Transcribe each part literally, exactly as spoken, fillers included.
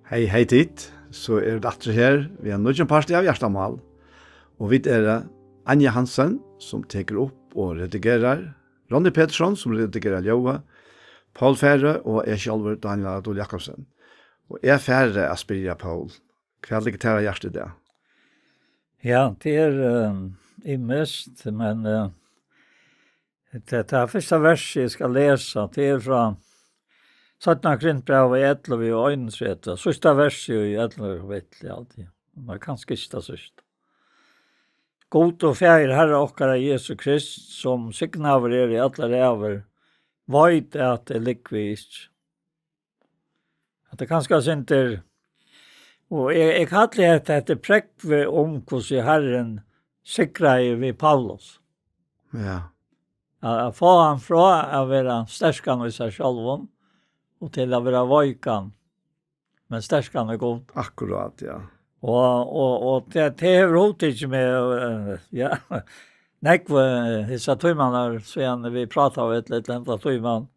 Hey, hey tit, so eru vit aftur her við ein nýggjan parti av Hjartamál. Og vit eru Anja Hansen, sum tekur upp og redigerar, Ronny Petersson, sum redigerar ljóðið, Poul Færø og eg sjálvur, Daniel Adol Jakobsen. Og eg fari at spyrja Poul, hvat liggur tær á hjarta í dag? Ja, tað er, eh, ymiskt, men, eh, tað, tað fyrsta versið eg skal lesa, tað er frá seinna Korintbrævi ellivu og einogtretivu, síðsta versið í ellivu kapitli, alt í. Men kanska ikki tað síðsta. Gud og Faðir Harra okkara Jesu Krist, sum signaður er í allar ævir, veit at tað ligvi eg ikki. At tað kanska sindur, og eg, eg kalli hetta, hetta er prógvið um, hvussu Harrin sigraði við Paulus. Ja. At, at fáa hann frá at vera sterkan í sær sjálvum og til at vera veikan, men sterkan í Gud. Akkurát, ja. Og, og, og tað, tað hevur hugtikið meg, eh, ja, nógv, eh, hesar tímarnar, síðan vit prátaðu, ella, ella henda tíman.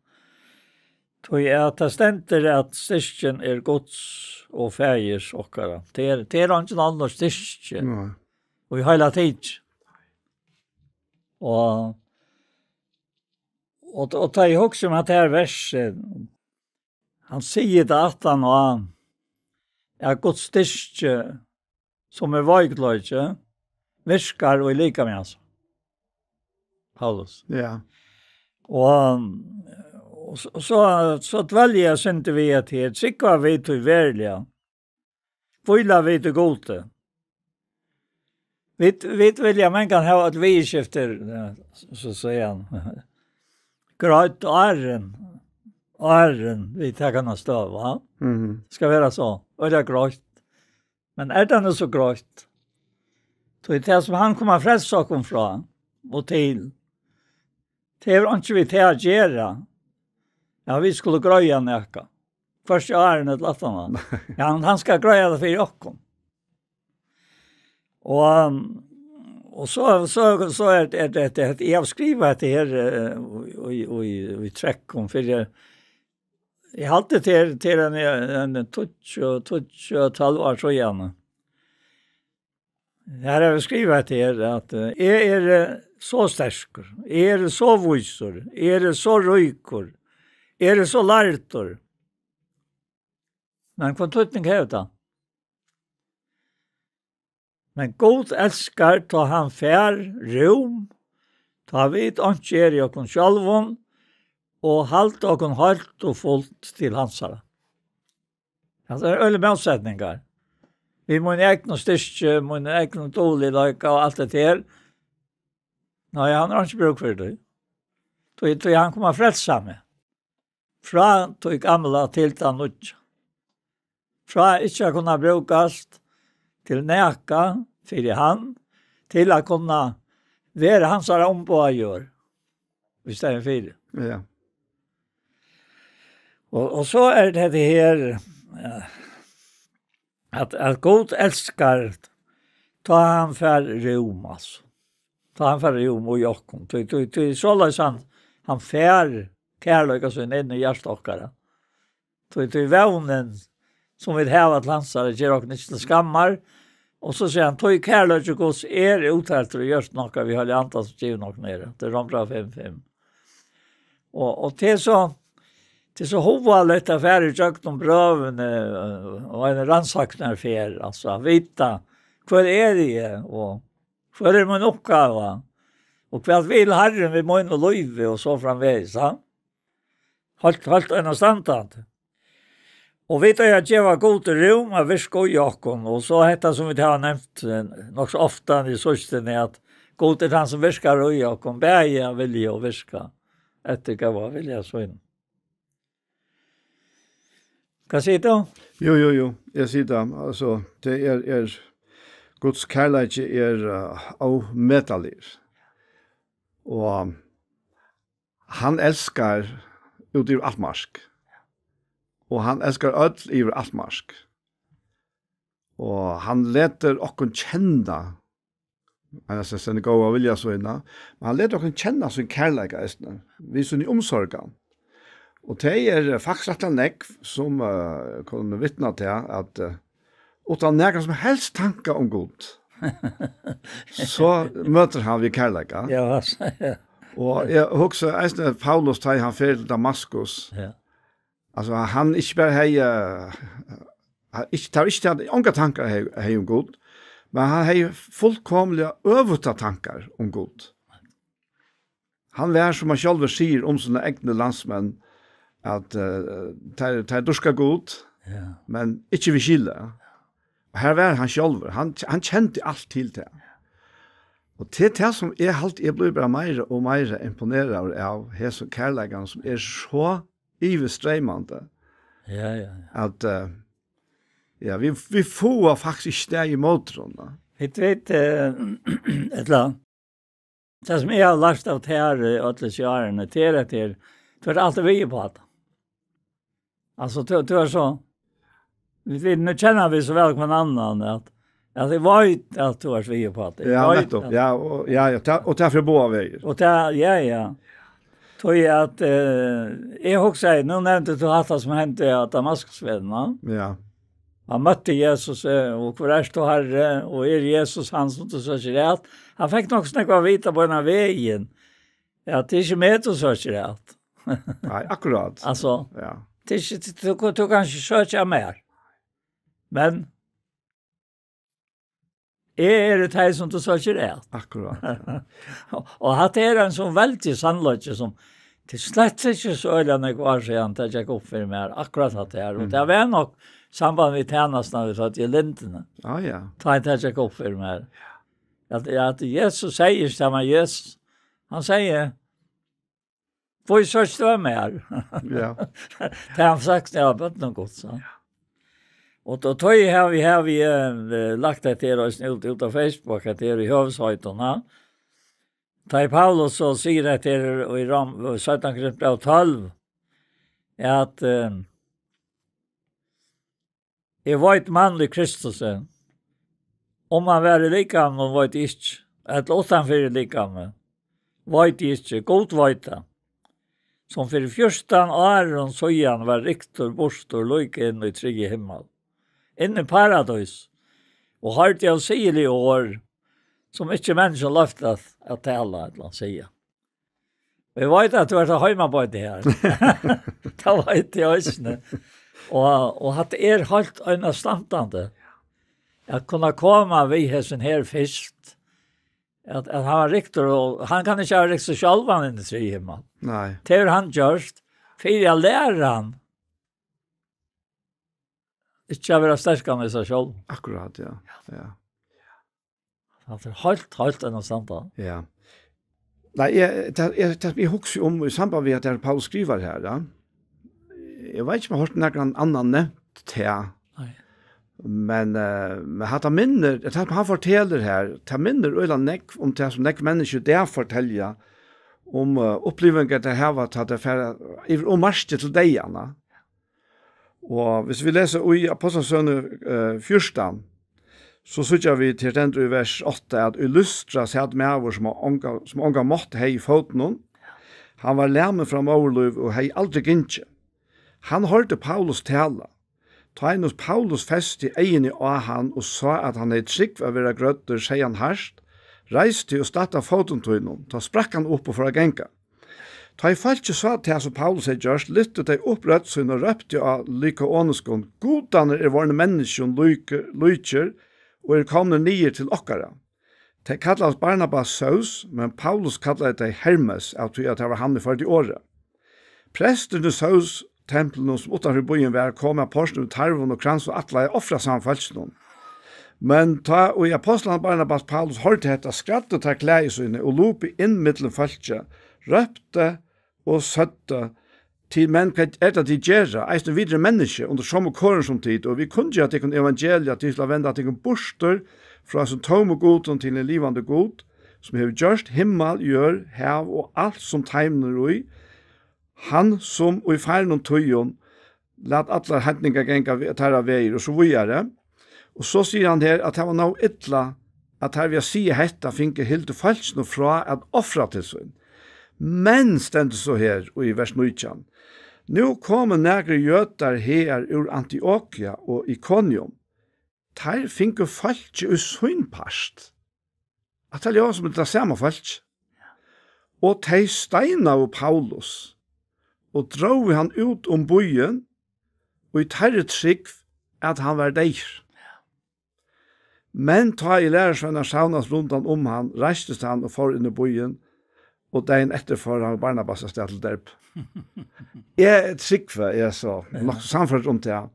Tí at tað stendur, at styrkin er Guds og Faðirs okkara. Tað er, tað er eingin annar styrki. Nei. Og í heila tikið. Og, og, og tá eg hugsi um at tað her versið, hann sigur tað aftan á, at Guds styrki, sum er veikleiki, virkar í likami hans. Paulus. Ja. Og, og so, so, so dvelji eg sindur við at her, trúgva vit tí veruliga, hvíla vit í Gudi. Vit, vit vilja mangan hava eitt viðurskifti, ja, so sigur hann. Greitt áðrenn, áðrenn vit taka hana støðu, ha? Mhm. Skal vera so, og tað er greitt. Men er tað nú so greitt? Tí tað sum hann kom at frelsa okkum frá og til, tað hevur einki við tað at gera. Ja, vit skulu greiða nakað. Hvørki áðrenn ella aftan á. Ja, hann, hann skal greiða tað fyri okkum. Og, og so, so, so er, er det, det, eg havi skrivað hetta her, eh, í, í, í, í trekkum fyri, eg haldi til, til ein, ein tíggju, tíggju, tólv ár síðan. Her havi eg skrivað hetta her, at, eh, eg eri, eh, so sterkur, eg eri so vísur, eg eri so ríkur, eg eri so lærdur. Men hvønn týdning hevur tað? Men Gud elskar, tá hann fær rúm, tá vit einki eru í okkum sjálvum, og halda okkum heilt og fult til hansara. Hatta er øgiliga mótsetningar. Við mín egnu styrki, mín egnu dugligleika og alt det her. Nei, hann hevur ikki brúk fyri tí. Tí, tí hann kom at frelsa meg. Frá tí gamla til tað nýggja. Frá ikki at kunna brúkast til nakað fyri hann, til at kunna vera hansara umboð á jørð. Í staðin fyri. Ja. Og, og so er tað hetta her, eh, at, at Gud elskar, tá hann fær rúm, altso. Tá hann fær rúm í okkum. Tí, tí, tí, soleiðis hann, hann fær kærleika sín inn í hjarta okkara. Tí, tí vónin, sum vit hava til hansara, ger okkum ikki til skammar. Og so sigur hann, tí kærleiki Guds er útheltur í hjørtum okkara, við Heilaga Anda, sum givin okkum er. Tað er Rómbræv fimm fimm. Og, og tað er so, tað er so hugaligt at fara í gjøgnum brøvini, eh, og ein rannsóknarferð, altso, at vita, hvør eri eg, og hvør er mín uppgáva, og hvat vil Harrin við mínum lívi, og so framvegis, ha? Heilt, heilt einastandandi. Og vit eiga at geva Gudi rúm at virka í okkum, og so hetta sum vit hava nevnt, eh, nokk so ofta í síðstuni, at Gud er tann sum virkar í okkum, bæði at vilja og virka eftir góða vilja sín. Hvat sigur tú? Jú, jú, jú, eg sigi tað. Altso, tað er, er, Guds kærleiki er, eh, ómetaligur. Og hann elskar út yvir alt mark. Og hann elskar øll yvir alt mark. Og hann letur okkum kenna eina so, sína góða vilja sína, men hann letur okkum kenna sín kærleika eisini, við síni umsorgan. Og tað er, eh, faktiskt rættiliga nógv, sum, eh, kunnu vitna til, at, eh, uttan nakran sum helst tanka um Gud, so møtir hann við kærleika. Ja, altso, ja. Og eg hugsi, eisini Paulus, tá hann fer til Damaskus, ja. Altso, hann ikki bara hevði, eh, hann ikki, tað var ikki tað, ongar tankar hevði, hevði um Gud, men hann hevði fullkomiliga øvutar tankar um Gud. Hann var, sum hann sjálvur sigur um sínar egnu landsmenn, at, eh, teir, teir dýrka Gud, ja, men ikki við skili. Og her var hann sjálvur. Hann, hann kendi alt til tað. Og til tað sum eg haldi, eg blívi bara meira og meira imponeraður av hesum kærleikan, sum er so yvirstreymandi. Ja, ja, ja. At, eh, ja, vit, vit fáa faktiskt ikki staðið ímóti honum, tá. Vit vita, eh, ella, tað sum eg havi lært av tær, eh, øll hesi árini, tað er at tær, tú ert altíð við uppá tað. Altso, tú, tú ert so, vit, vit, nú kenna vit so væl hvønn annan, at, at eg veit at tú ert við uppá tað. Eg veit nettupp. At Ja, og, ja, ja, tað, og tað fer báðar vegir. Og tað, ja, ja. Tí at, eh, eg hugsaði, nú nevndi tú hatta sum hendi á Damaskusvegnum, ja. Hann møtti Jesus, eh, og: "Hvør ert tú, Harri?" Og: "Er Jesus hann sum tú søkir at?" Hann fekk nokk so nógv at vita beinan vegin. Ja, tað er ikki meg, tú søkir at. Nei, akkurát. Altso, ja. Tað er ikki, tú, tú, tú kanst ikki søkja mær. Men eg eri tað sum tú søkir at. Akkurát, ja. Og hatta er ein so veldigur sannleiki, sum tað er slett ikki so øgiliga nógv ár síðan tað gekk upp fyri mær, akkurát hatta her. Og, mhm, tað var nokk samband við tænastuna, vit høvdu í Lindini. Ja, ja. Tá tað gekk upp fyri mær. At, at Jesus sigur, sum hann, Jesus, hann sigur: "Hví søkst tú at mær?" Ja. Tað hevur hann sagt, ja, børnum Guds, ja. Ja. Og tá, tá havi, havi eg, eh, lagt hetta her eisini út, út á Facebook, hetta her í høvuðsheitum, ha. Tá ið Paulus so sigur hetta her í Rom, seinna Korintbræv tólv, at, eh, Eg veit mann í Kristusi, um hann var í likamum, veit eg ikki, ella uttanfyri likamið, veit eg ikki, Gud veit tað, sum fyri fjúrtan árum síðan var ryktur burtur líka inn í triðja himmal, inn í paradís, og hoyrdi ósigilig orð, sum ikki menniskjum loyvt at, at tala ella siga. Eg veit at tú ert á heimabeiti her. Tað veit eg eisini. Og, og hatta er heilt einastandandi. At kunna koma við hesum her fyrst. At, at hann var ryktur, og hann kann ikki hava rykt seg sjálvan inn í triðja himmal. Nei. Tað hevur hann gjørt fyri at læra hann. Ikki at vera sterkan í seg sjálv. Akkurát, ja. Ja. Hatta er heilt, heilt einastandandi. Ja. Nei, eg, tað, eg, tað, eg hugsi um í samband við at tað Paulus skrivar her, ja. Eg veit ikki um eg har hoyrt nakran annan nevnt tað. Nei. Men, eh, men hatta minnir, tað hann fortelur her, tað minnir øgiliga nógv um tað sum nógv menniskju í dag fortelja um, eh, upplivingar tey hava, tá tey fara yvir um markið til deyðan, ja. Og hvis vit lesa í Apostlasøguni, eh, fjúrtan, so síggja vit her stendur í vers átta, at í Lystra sat maður, sum á onga, sum ongan mátt hevði í fótunum. Hann var lamin frá móðurlívi og hevði aldri gingið. Hann hoyrdi Paulus tala. Tá ið nú Paulus festi eyguni á hann og sá, at hann hevði trúgv at vera grøddur, segði hann hart: Reis teg og statt á fótum tínum. Tá sprakk hann upp og fór at ganga. Tá ið fólkið sá tað, sum Paulus hevði gjørt, lyftu tey upp rødd sína og róptu á lýkaoniskum: Gudarnir eru vorðnir menniskjum líkir, líkir og eru komnir niður til okkara. Tey kallaðust Barnabas Zeus, men Paulus kallaði tey Hermes, av tí at tað var hann, ið førdi orðið. Presturinn í Zeus-templinum, sum uttanfyri býin var, kom at portrinum við tarvum og krans og ætlaði at ofra saman fólkinum. Men tá ið ápostlarnir Barnabas og Paulus hoyrdu hetta, skræddu teir klæði síni og lupu inn millum fólkið, róptu og søgdu: Tit menn, hvat er tað, tit gera? Eisini vit eru menniskju undir somu korum sum tit, og vit kunngera tykkum evangeliið, at tit skulu venda tykkum burtur frá hesum tómu gudum til ein livandi Gud, sum hevur gjørt himmal, jørð, hav og alt, sum teimum er í, hann, sum í farnum tíðum læt allar heidningar ganga ve-, teirra vegir, og so víðari. Og so sigur hann her, at tað var nóg illa, at teir við at siga hetta fingu hildið fólkinum frá at ofra til sín. Men, stendur so her í vers nítjan, Nú komu nakrir jødar hagar úr Antiokia og Ikonium. Teir fingu fólkið í sín part. At tað ljóðar sum tað sama fólk. Og tey steinaðu Paulus og drógu hann út um býin, og í teirri trúgv, at hann var deyður. Men tá ið lærisveinar savnaðust rundan um hann, reistist hann og fór inn í býin, og dagin eftir fór hann við Barnabas avstað til Derbe. Eg trúgvi, eg er so Ja. nokk so sannførdur um tað,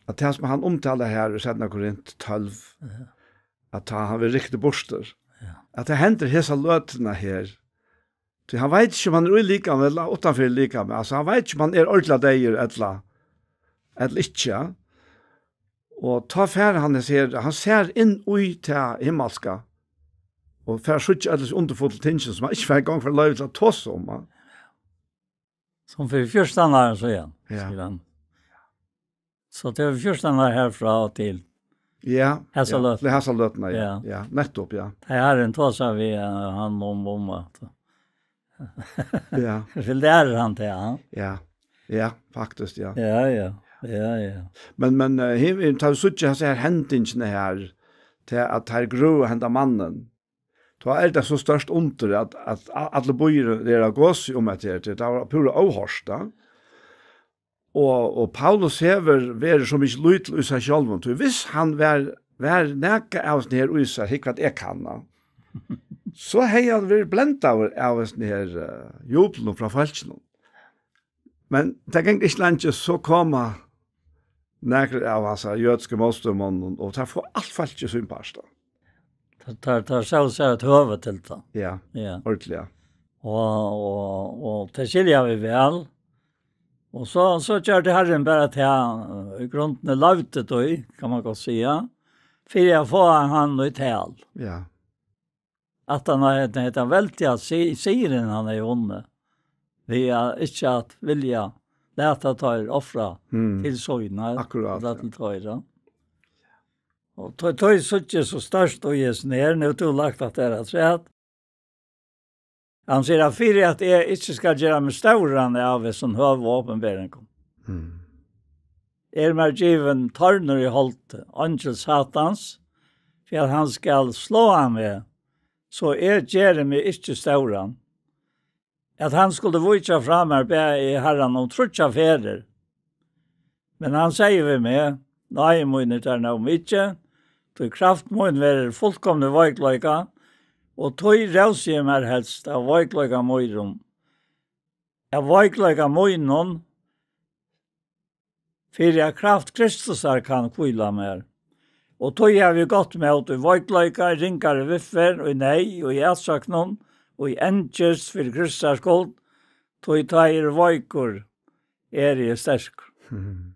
at tað, sum hann umtalar her í seinna Korint tólv, Ja. at tá hann verður ryktur burtur, Ja. at tað hendir hesa løtuna her. Tí hann veit ikki, um hann er í likami ella uttanfyri likami. Altso, hann veit ikki, um hann er ordiliga deyður ella, ella ikki, ja. Og tá fær hann hesa her, hann sær inn í tað himmalska, og fær síggja øll hesi undurfullu tingini, sum hann ikki fær eingong fær loyvi til at tosa um, ja. Sum fyri fjúrtan árum síðan, Ja. sigur hann. So tað er fjúrtan ár herfrá og til. Ja, Hesa ja, løtuna. til hesa løtuna, ja. Ja. Ja, nettopp, ja. Tað er ein tosa við, eh, hann um, um at Ja. Vil læra hann til, ja. Ja. Ja, faktiskt, ja. Ja, ja. Ja, ja. Men, men, eh, her, her, tá vit síggja hesa her hendingina her, til at teir grøða henda mannin, tá er tað so stórt undur, at, at a-, allir býir eru á gosi um at her, tað var púra óhoyrt, da. Og, og Paulus hevur verið so mikið lítil í sær sjálvum, tí hvis hann var, var nakað av hesum her í sær, hygg hvat eg kann, da, so hevði hann verið blendaður av hesum her, eh, jublinum frá fólkinum. Men tað gekk ikki leingi, so koma nakrir av hasa jødisku mótstøðumonnunum, og teir fáa alt fólkið sín part, da. Teir, teir, teir sóu sær eitt høvi til tað. Ja, Ja. ordiliga. Og, og, og tað skilja vit væl. Og so, so gjørdi Harrin bara tað, eh, í grundini loyvdi tí, kann man gott siga, fyri at fáa hann í tal. Ja. At hann hevði, hetta veldiga si-, sigurin hann hevði vunnið, við at ikki at vilja lata teir ofra Mm. til sínar, Akkurát, ella ja. til teirra. Og tað, tað síggi eg so stórt í hesum her, nú tú lagt at tað er afturat. Hann sigur at fyri at eg ikki skal gera meg stóran av hesum høgu opinberingum. Mm. Er mær givin tornur í holdið, eingil Satans, fyri at hann skal sláa meg, so eg geri meg ikki stóran. At hann skuldi víkja frá mær, bað eg Harran um tríggjar ferðir. Men hann segði við meg, náði mín er tær nóg mikið, tí kraft mín verður fullkomni veikleika, og tí rósi eg mær helst av veikleika mínum, av veikleika mínum, fyri at kraft Kristusar kann hvíla mær. Og tí havi eg gott mót í veikleika, í ringari viðferð, í neyð, og í atsóknum, og í angist fyri Kristusar skuld, tí tá eg eri veikur, eri eg sterkur. Mhm.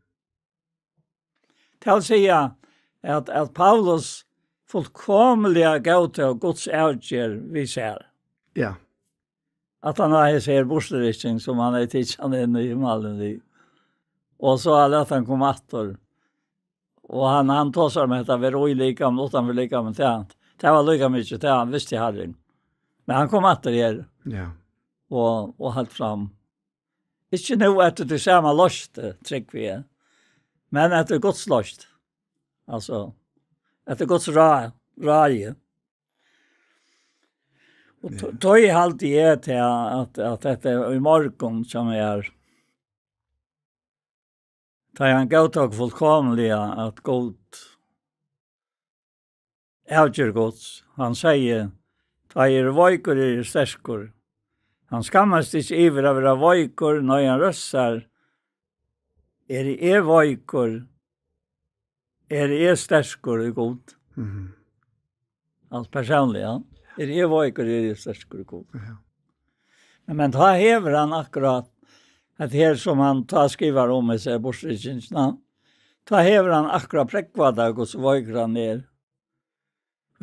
Tað vil siga, at, at Paulus fullkomiliga góðtók Guds avgerð við sær. Ja. At hann hevði hesa her burturrykking, sum hann hevði tikið hann inn í himalin við. Og so at lata hann koma aftur. Og hann, hann tosar um hetta, vera í likaminum, uttanfyri likaminum, tað, tað var líka mikið, tað hann visti Harrin. Men hann kom aftur her. Ja. Og, og helt fram. Ikki nú eftir tí sama loysti, trúgvi eg, men eftir Guds loysti. Altso, eftir Guds rá-, ráði. Og to-, Nei. Tá haldi eg til at, at hetta er í morgun, sum er, tá hann góðtók fullkomiliga at Gud avgerð Guds. Hann segði, tá eg eri veikur, eri eg sterkur. Hann skammast ikki yvir at vera veikur, nei, hann røstar, eri eg veikur, eri eg sterkur í Gud. Mhm. Alt persónliga, ja. Eri eg veikur, eri eg sterkur í Gud. Ja. Men, men tá hevur hann akkurát, at her sum hann tá skrivar um, eg sigi, burturrykkingina, tá hevur hann akkurát prógvað tað, hvussu veikur hann er.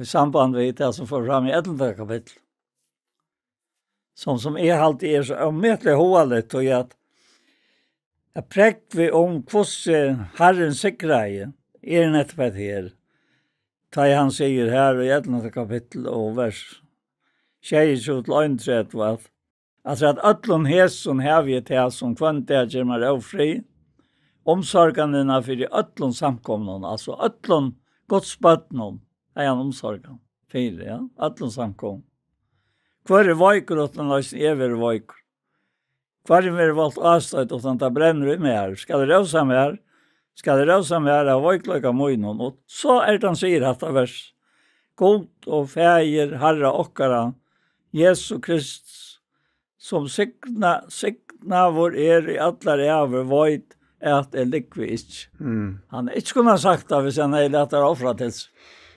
Í samband við tað, sum fór fram í ellivta kapitli. Sum, sum eg haldi er so ómetaliga hugaligt, tí at, at prógvið um hvussu Harrin sigraði, er nettopp hetta her. Tá ið hann sigur her í ellivta kapitli og vers sjeyogtjúgu til einogtretivu, at Afturat øllum hesum havi eg tað, sum hvønn dag ger mær ófrið, umsorganina fyri øllum samkomnum, altso øllum Guds børnum, hevði hann umsorgan fyri, ja, øllum samkomum. Hvør er veikur, uttan eisini eg verði veikur? Hvørjum verður volt ástøtt, uttan tað brennur í mær? Skal eg rósa mær? Skal eg rósa mær av veikleika mínum? Og so er tað, hann sigur hatta vers: Gud og Faðir Harra okkara Jesu Krist, sum signa-, signaður er í allar ævir, veit, at eg lúgvi ikki. Mm. Hann hevði ikki kunnað sagt tað, hvis hann hevði latið tær ofra til sín.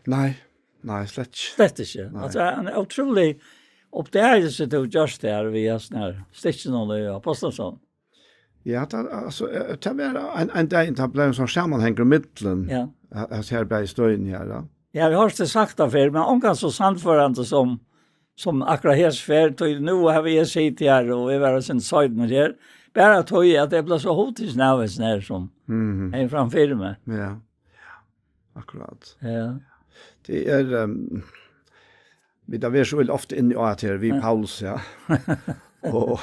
Nei, nei, slett ikki. Slett ikki. Nei. Altso, hann er ótrúligur uppdagelse, tú gjørst her, við hasum her stykkinum í Ápostlasøguni. Ja, tað, altso, eh, tað var ein, ein dag, tað bleiv ein sånn samanhangur í millum, ja, ha-, hasi her bæði støðini her, ja. Ja, vit hava ikki sagt tað fyrr, men ongan so sannførandi sum, sum akkurát hesa ferð, tí nú havi eg sitið her, og eg var eitt sindur seinur her, bara tí at eg bleiv so hugtikin av hesum her, sum, mhm, er framfyri meg. Ja, akkurát. Ja. Tað er, ehm, vit hava verið so ofta inni á at her við, ja, Paulus, ja. Og,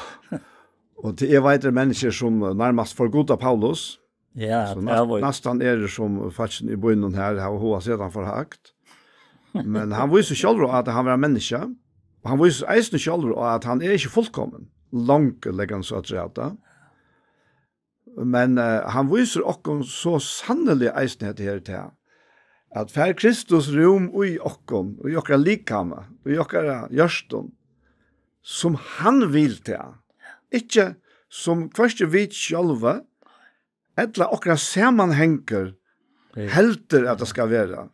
og tað er, veit eg, menniskju sum nærmast forguda Paulus. Ja, so tað næst-, var næstan er sum fólkini í býnum her hava hug at seta hann for høgt. Men hann vísir sjálvur á at hann var menniskja, og hann vísir eisini sjálvur á at hann er ikki fullkomin. Longu, leggur hann so afturat. Men, eh, hann vísir okkum so sanniliga eisini hetta her til, at fær Kristus rúm í okkum, í okkara likama, í okkara hjørtum, sum hann vil tað. Ikki sum hvørki vit sjálvi, ella okkara samanhangur, ja, heldur at tað skal vera.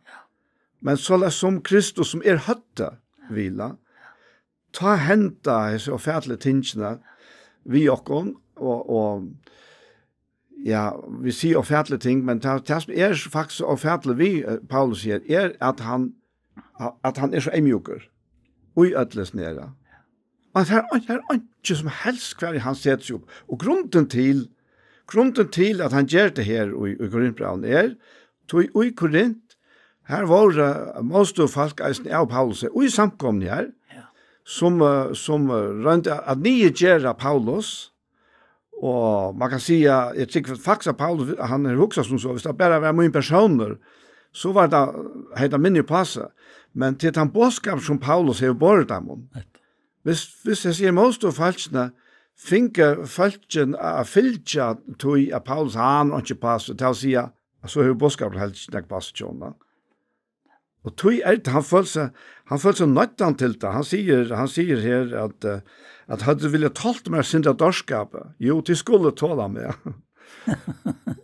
Men soleiðis sum Kristus, sum er høvdið, vil, tá henda hesi ófatiligu tingini við okkum, og, og, ja, vit siga ófatilig ting, men tað, tað sum er faktiskt ófatiligt við, eh, Paulus her, er, at hann, at hann er so eyðmjúkur í øllum hesum her. Og hann fær, hann fær einki sum helst hvar hann setir seg upp. Og grundin til, grundin til, at hann ger tað her í, í Korintbrævinum, er, tí í Korint, her vóru, eh, mótstøðufólk eisini av Paulusi, í samkomuni her, ja, sum, eh, sum, eh, royndu at, at niðurgera Paulus, og man kann siga, eg trúgvi faktiskt, at Paulus, hann hevur hugsað sum so, hvis tað bara var mín persónur, so var tað, hevði tað minni upp á seg. Men til tann boðskap, sum Paulus hevur borið teimum. Nett. Hvis, hvis eg sigi mótstøðufólkini, fingu fólkini at fylgja tí, at Paulus, hann hevur einki upp á seg, tað vil siga, at so hevur boðskapurin heldur ikki nógv upp á seg hjá honum. Og tí er tað, hann følir seg, hann følir seg noyddan til tað. Hann sigur, hann sigur her, at, eh, at, "Høvdu tit viljað tolt mær eitt sindur av dárskapi, jú, tit skuldu tola meg."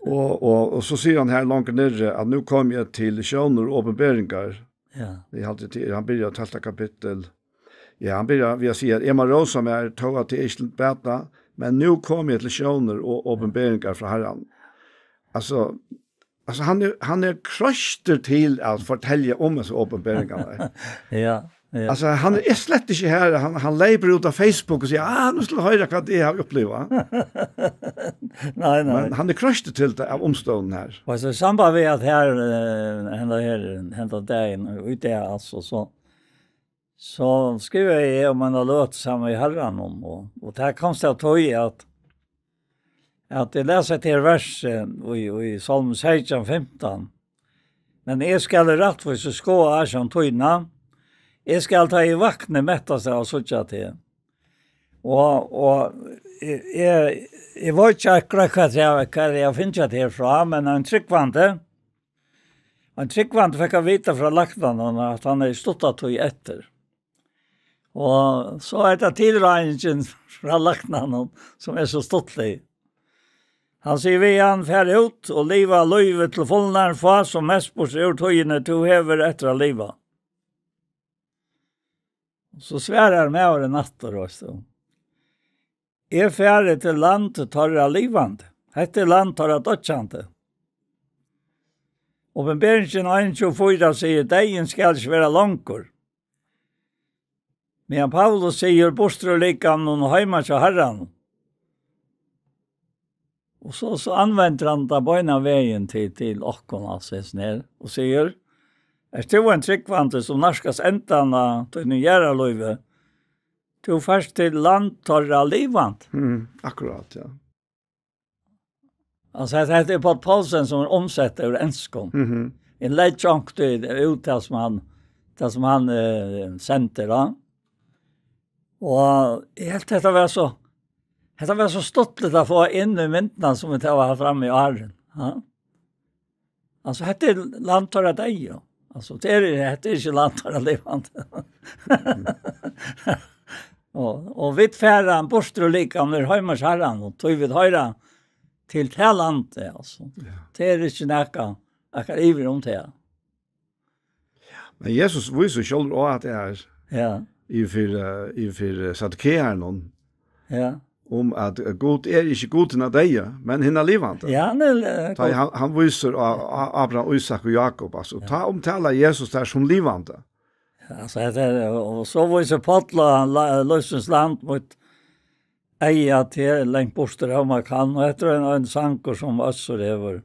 Og, og, og so sigur hann her langt niðri, at, "Nú komi eg til sjónir og opinberingar." Ja. Eg haldi til, hann byrjar tólvta kapittul. Ja, hann byrjar við at siga, at, "Eg má rósa mær, tó at tað ikki bata, men nú komi eg til sjónir og opinberingar frá Harranum." Altso, Altso, hann er, hann er kroystur til at fortelja um hesar opinberingarnar. Ja, ja. Altso, hann er slett ikki her, hann, hann leypur út á Facebook og sigur, "Ah, nú skal eg hoyra hvat eg havi upplivað." Nei, nei. Men hann er kroystur til tað av umstøðunum her. Og so í samband við at her, eh, henda her, henda dagin, í dag, altso, so, so skrivaði eg um eina løtu saman við Harranum, og, og tað komst av tí at at eg lesi hetta her versið í, í Sálmi seytjan fimtan. "Men eg skal í rættvísi skoða ásjón tína. Eg skal, tá eg vakni, mettast av at síggja teg." Og, og eg, eg, eg veit ikki akkurát hvat eg, hvar eg havi fingið hetta her frá, men ein trúgvandi, ein trúgvandi fekk at vita frá læknanum, at hann hevði stutta tíð eftir. Og so er tað tilráðingin frá læknanum, sum er so stuttlig. Hann sigur við hann, "Far út og liva lívið til fulnar, fá sum mest burtur úr tíðini, tú hevur eftir at liva." Og so svarar maðurin aftur, veitst tú, "Eg fari til land teirra livandi. Hetta er land teirra doyggjandi." Opinberingin ein tjúgu fýra sigur, "Deyðin skal ikki vera longur." Meðan Paulus sigur, "Burtur úr likaminum og heima hjá Harranum." Og so, so anvendir hann tað beinan vegin til, til okkum, altso, hesin her, og sigur, "Ert tú ein trúgvandi, sum nærkast endan á tínum jarðarlívi, Tú fert til land teirra livandi. Mm, akkurát, ja. Altso, hetta, hetta er Páll Poulsen, sum er umsettur úr enskum. Mhm. Eg leggi onkuntíð út tað, sum hann, tað, sum hann, eh, sendir, tá. Og eg helt, hetta var so, hetta var so stuttligt at fáa inn í myndina, sum vit hava havt frammi í áðrenn, ja. Altso, hetta er land teirra deyðu. Altso, tað er, hetta er ikki land teirra livandi. Og, og vit fara burtur úr likamini heima hjá Harranum, og tí vit hoyra til tað landið, altso. Ja. Tað er ikki nakað, nakað ivi um tað. Men Jesus vísir sjálvur á, at tað er Ja. yvir fyri, eh, yvir fyri, eh, saddukearunum, Ja. um at, eh, Gud er ikki Gud hinna deyðu, men hinna livandi. Ja, hann er, eh, Tá Gud. hann, hann vísir á, á Abraham, Ísak og Jakob, altso, Ja. tá umtalar Jesus tær sum livandi. Ja, altso, hetta er, og, og so vísir Páll á la-, lívsins land, mítt eyga til langt burtur, har man kann, og hetta er ein, ein sangur, sum Øssur hevur,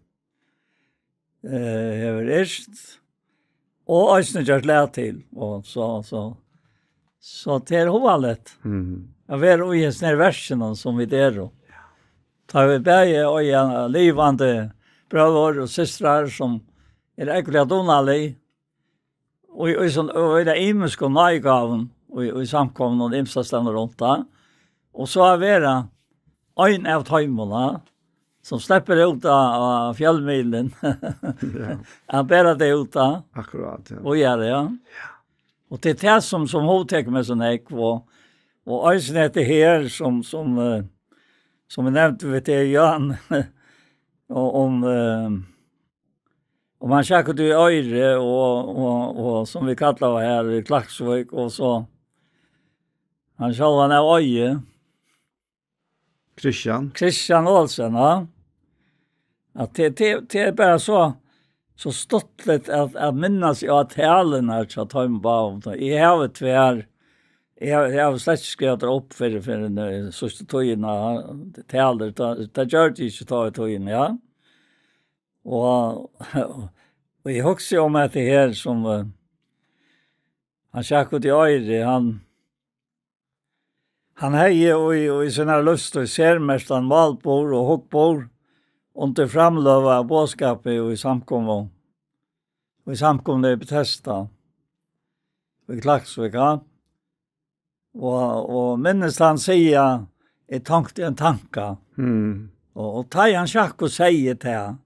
eh, hevur yrkt, og eisini gjørt lag til, og so, so, so tað er hugaligt Mhm. at vera í hesum her verkinum, sum vit eru. Tá vit bæði eiga livandi brøður og systrar, sum eru ógvuliga dugnalig, og í, í, sånn, og í tey ymisku náðigávum, og í, í samkomum ymsastaðni runt, tá. Og so at vera ein av teimum, tá, sum sleppur út á, á fjølmiðilin. Ja. At bera tað út, tá. Akkurát, ja. Og gera, ja. Ja. Og tað er tað, sum, sum hugtekur meg so nógv, og, og eisini hetta her, sum, sum, eh, sum eg nevndi við teg, Jan, og um, eh, Og man sjakk út í Oyri, og, og, og sum vit kalla tað her í Klaksvík, og so hann sjálvan av Oyri. Kristian. Kristian Olsen, ja. At tað, tað, tað er bara so, so stuttligt at, at minnast á talurnar hjá teimum báðum. Eg havi tvær, eg havi, eg havi slett ikki skrivað tær upp fyri, fyri, eh, síðstu tíðina, talur, tað, tað gjørdi eg ikki tá í tíðini, ja. Og, og eg hugsi um hetta her sum, eh, hann sjakk út í Oyri, hann, hann hevði í, í sínar lívstíð sermerktan málburð og hugburð undir framløgu av boðskapi í samkomu, í samkomuni í Betesda, í Klaksvík, ja. Og, og minnist hann siga, eg tonkti ein tanka. Mm. Og, og tá ið hann sjakk og segði tað,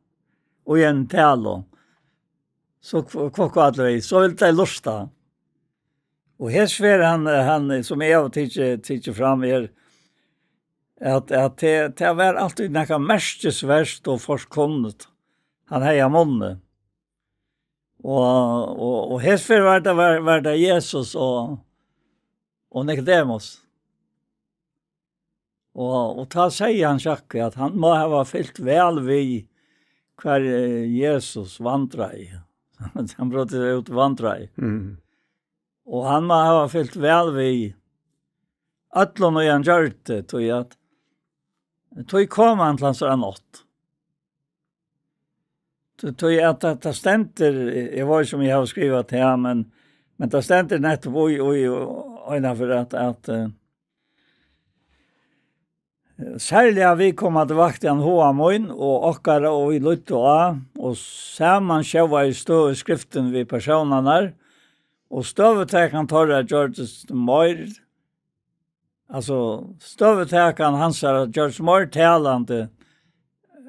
og í ein talu, so hv-, hv-, hvat veit, so vil tey lurta. Og her sver hann, hann, sum eg havi tikið, tikið fram, er, at, at tað, tað var altíð nakað merkisvert og forkunnigt, hann hevði av munni. Og, og, og hesferð var tað, var, var tað Jesus og, og Nikodemus. Og, og tá segði hann, Sjakk, at hann má hava fylgt væl við, hvar, eh, Jesus vandraði. Hann bráddi seg út, vandraði. Mm. Og hann má hava fylgt væl við øllum, og hann gjørdi, tí at, tí kom hann til hansara nátt. Tí, tí at tað, tað stendur, eg veit ikki, um eg havi skrivað tað, men, men tað stendur nettupp í, í, í, innanfyri at, at, eh, serliga viðkomandi vakti hann huga mín og okkara, og vit líttu á, og saman sjóvaði støðugt skriftin við persónarnar, og støðutakan teirra gjørdist meir Altso, støðutakan hansara gjørdist meir talandi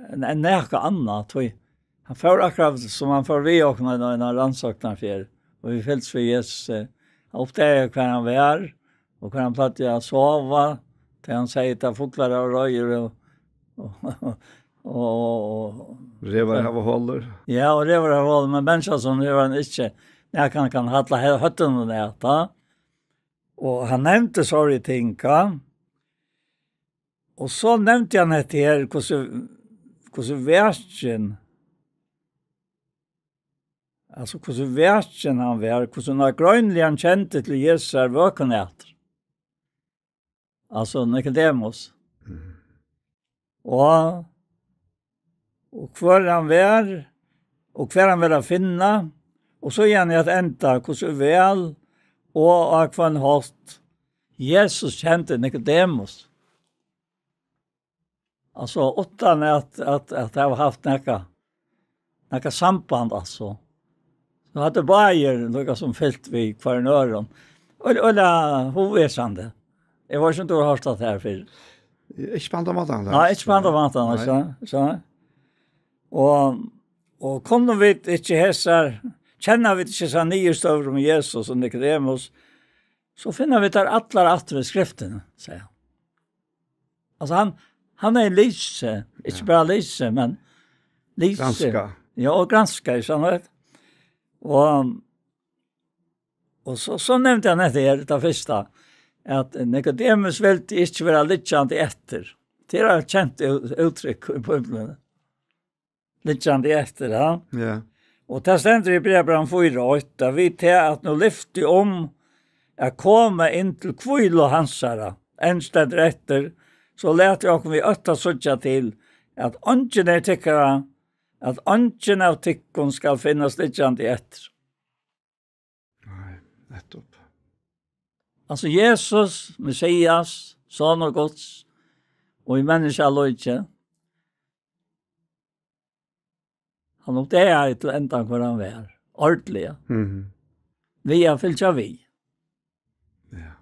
enn, enn nakað annað, tí hann fór akkurát sum hann fór við okkum á eina, eina rannsóknarferð, og vit fylgdust við Jesusi. Hann uppdagaði, hvar hann var, og hvar hann plagdi at sova, tí hann segði, at fuglar hava reiður, og, og, og, og Revar hava holur. Ja, og revar hava holur, men menniskjan, sum hevur hann ikki, nakað hann kann halla he-, høvdinum at, tá. Og hann nevndi so ting, ja. Og so nevndi hann hetta her, hvussu, hvussu vakin, altso, hvussu vakin hann var, hvussu nágreiniliga hann kendi til Jesusar vøkun aftur. Altso, Nikodemus. Mm. Og, og hvør hann var, og hvar hann var at finna, og so er hann at enda, hvussu væl og á hvønn hátt Jesus kendi Nikodemus. Altso, uttan at, at, at hava havt nakað, nakað samband, altso. So høvdu báðir líkasum fylgt við hvørjum øðrum. Og, og la, hugvekjandi. Eg veit ikki um tú hevur hoyrt tað her fyrr. Ikki á handan mátan, Nei, ikki á handan mátan, Nei. Ikki sant? Og, og kunnu vit ikki hesar, kenna vit ikki hesar niðurstøður um Jesus og Nikodemus, so finna vit tær allar aftur í skriftini, sigur hann. Altso, hann, hann er lesi, ikki Ja. bara lesi, men lesi. Granska. Ja, og granska, ikki sant? Og, og so, so nevndi hann hetta her, tað fyrsta, at Nikodemus vildi ikki vera liggjandi eftir. Tað er eitt kent ú-, úttrykk í Bíbliuni. Liggjandi eftir, ja. Ja. Og tað stendur í Brævbrævinum fýra eitt, at vit tað at nú lyfti um at koma inn til hvílu hansara, enn stendur eftir, so latið okkum við ótta síggja til, at eingin er tykkara, at eingin av tykkum skal finnast liggjandi eftir. Nei, nettopp. Altso, Jesus, Messias, Sonur Guds, og í menniskjalíki, hann uppdagaði til endan, hvør hann var, ordiliga. Mhm. Við at fylgja við. Ja.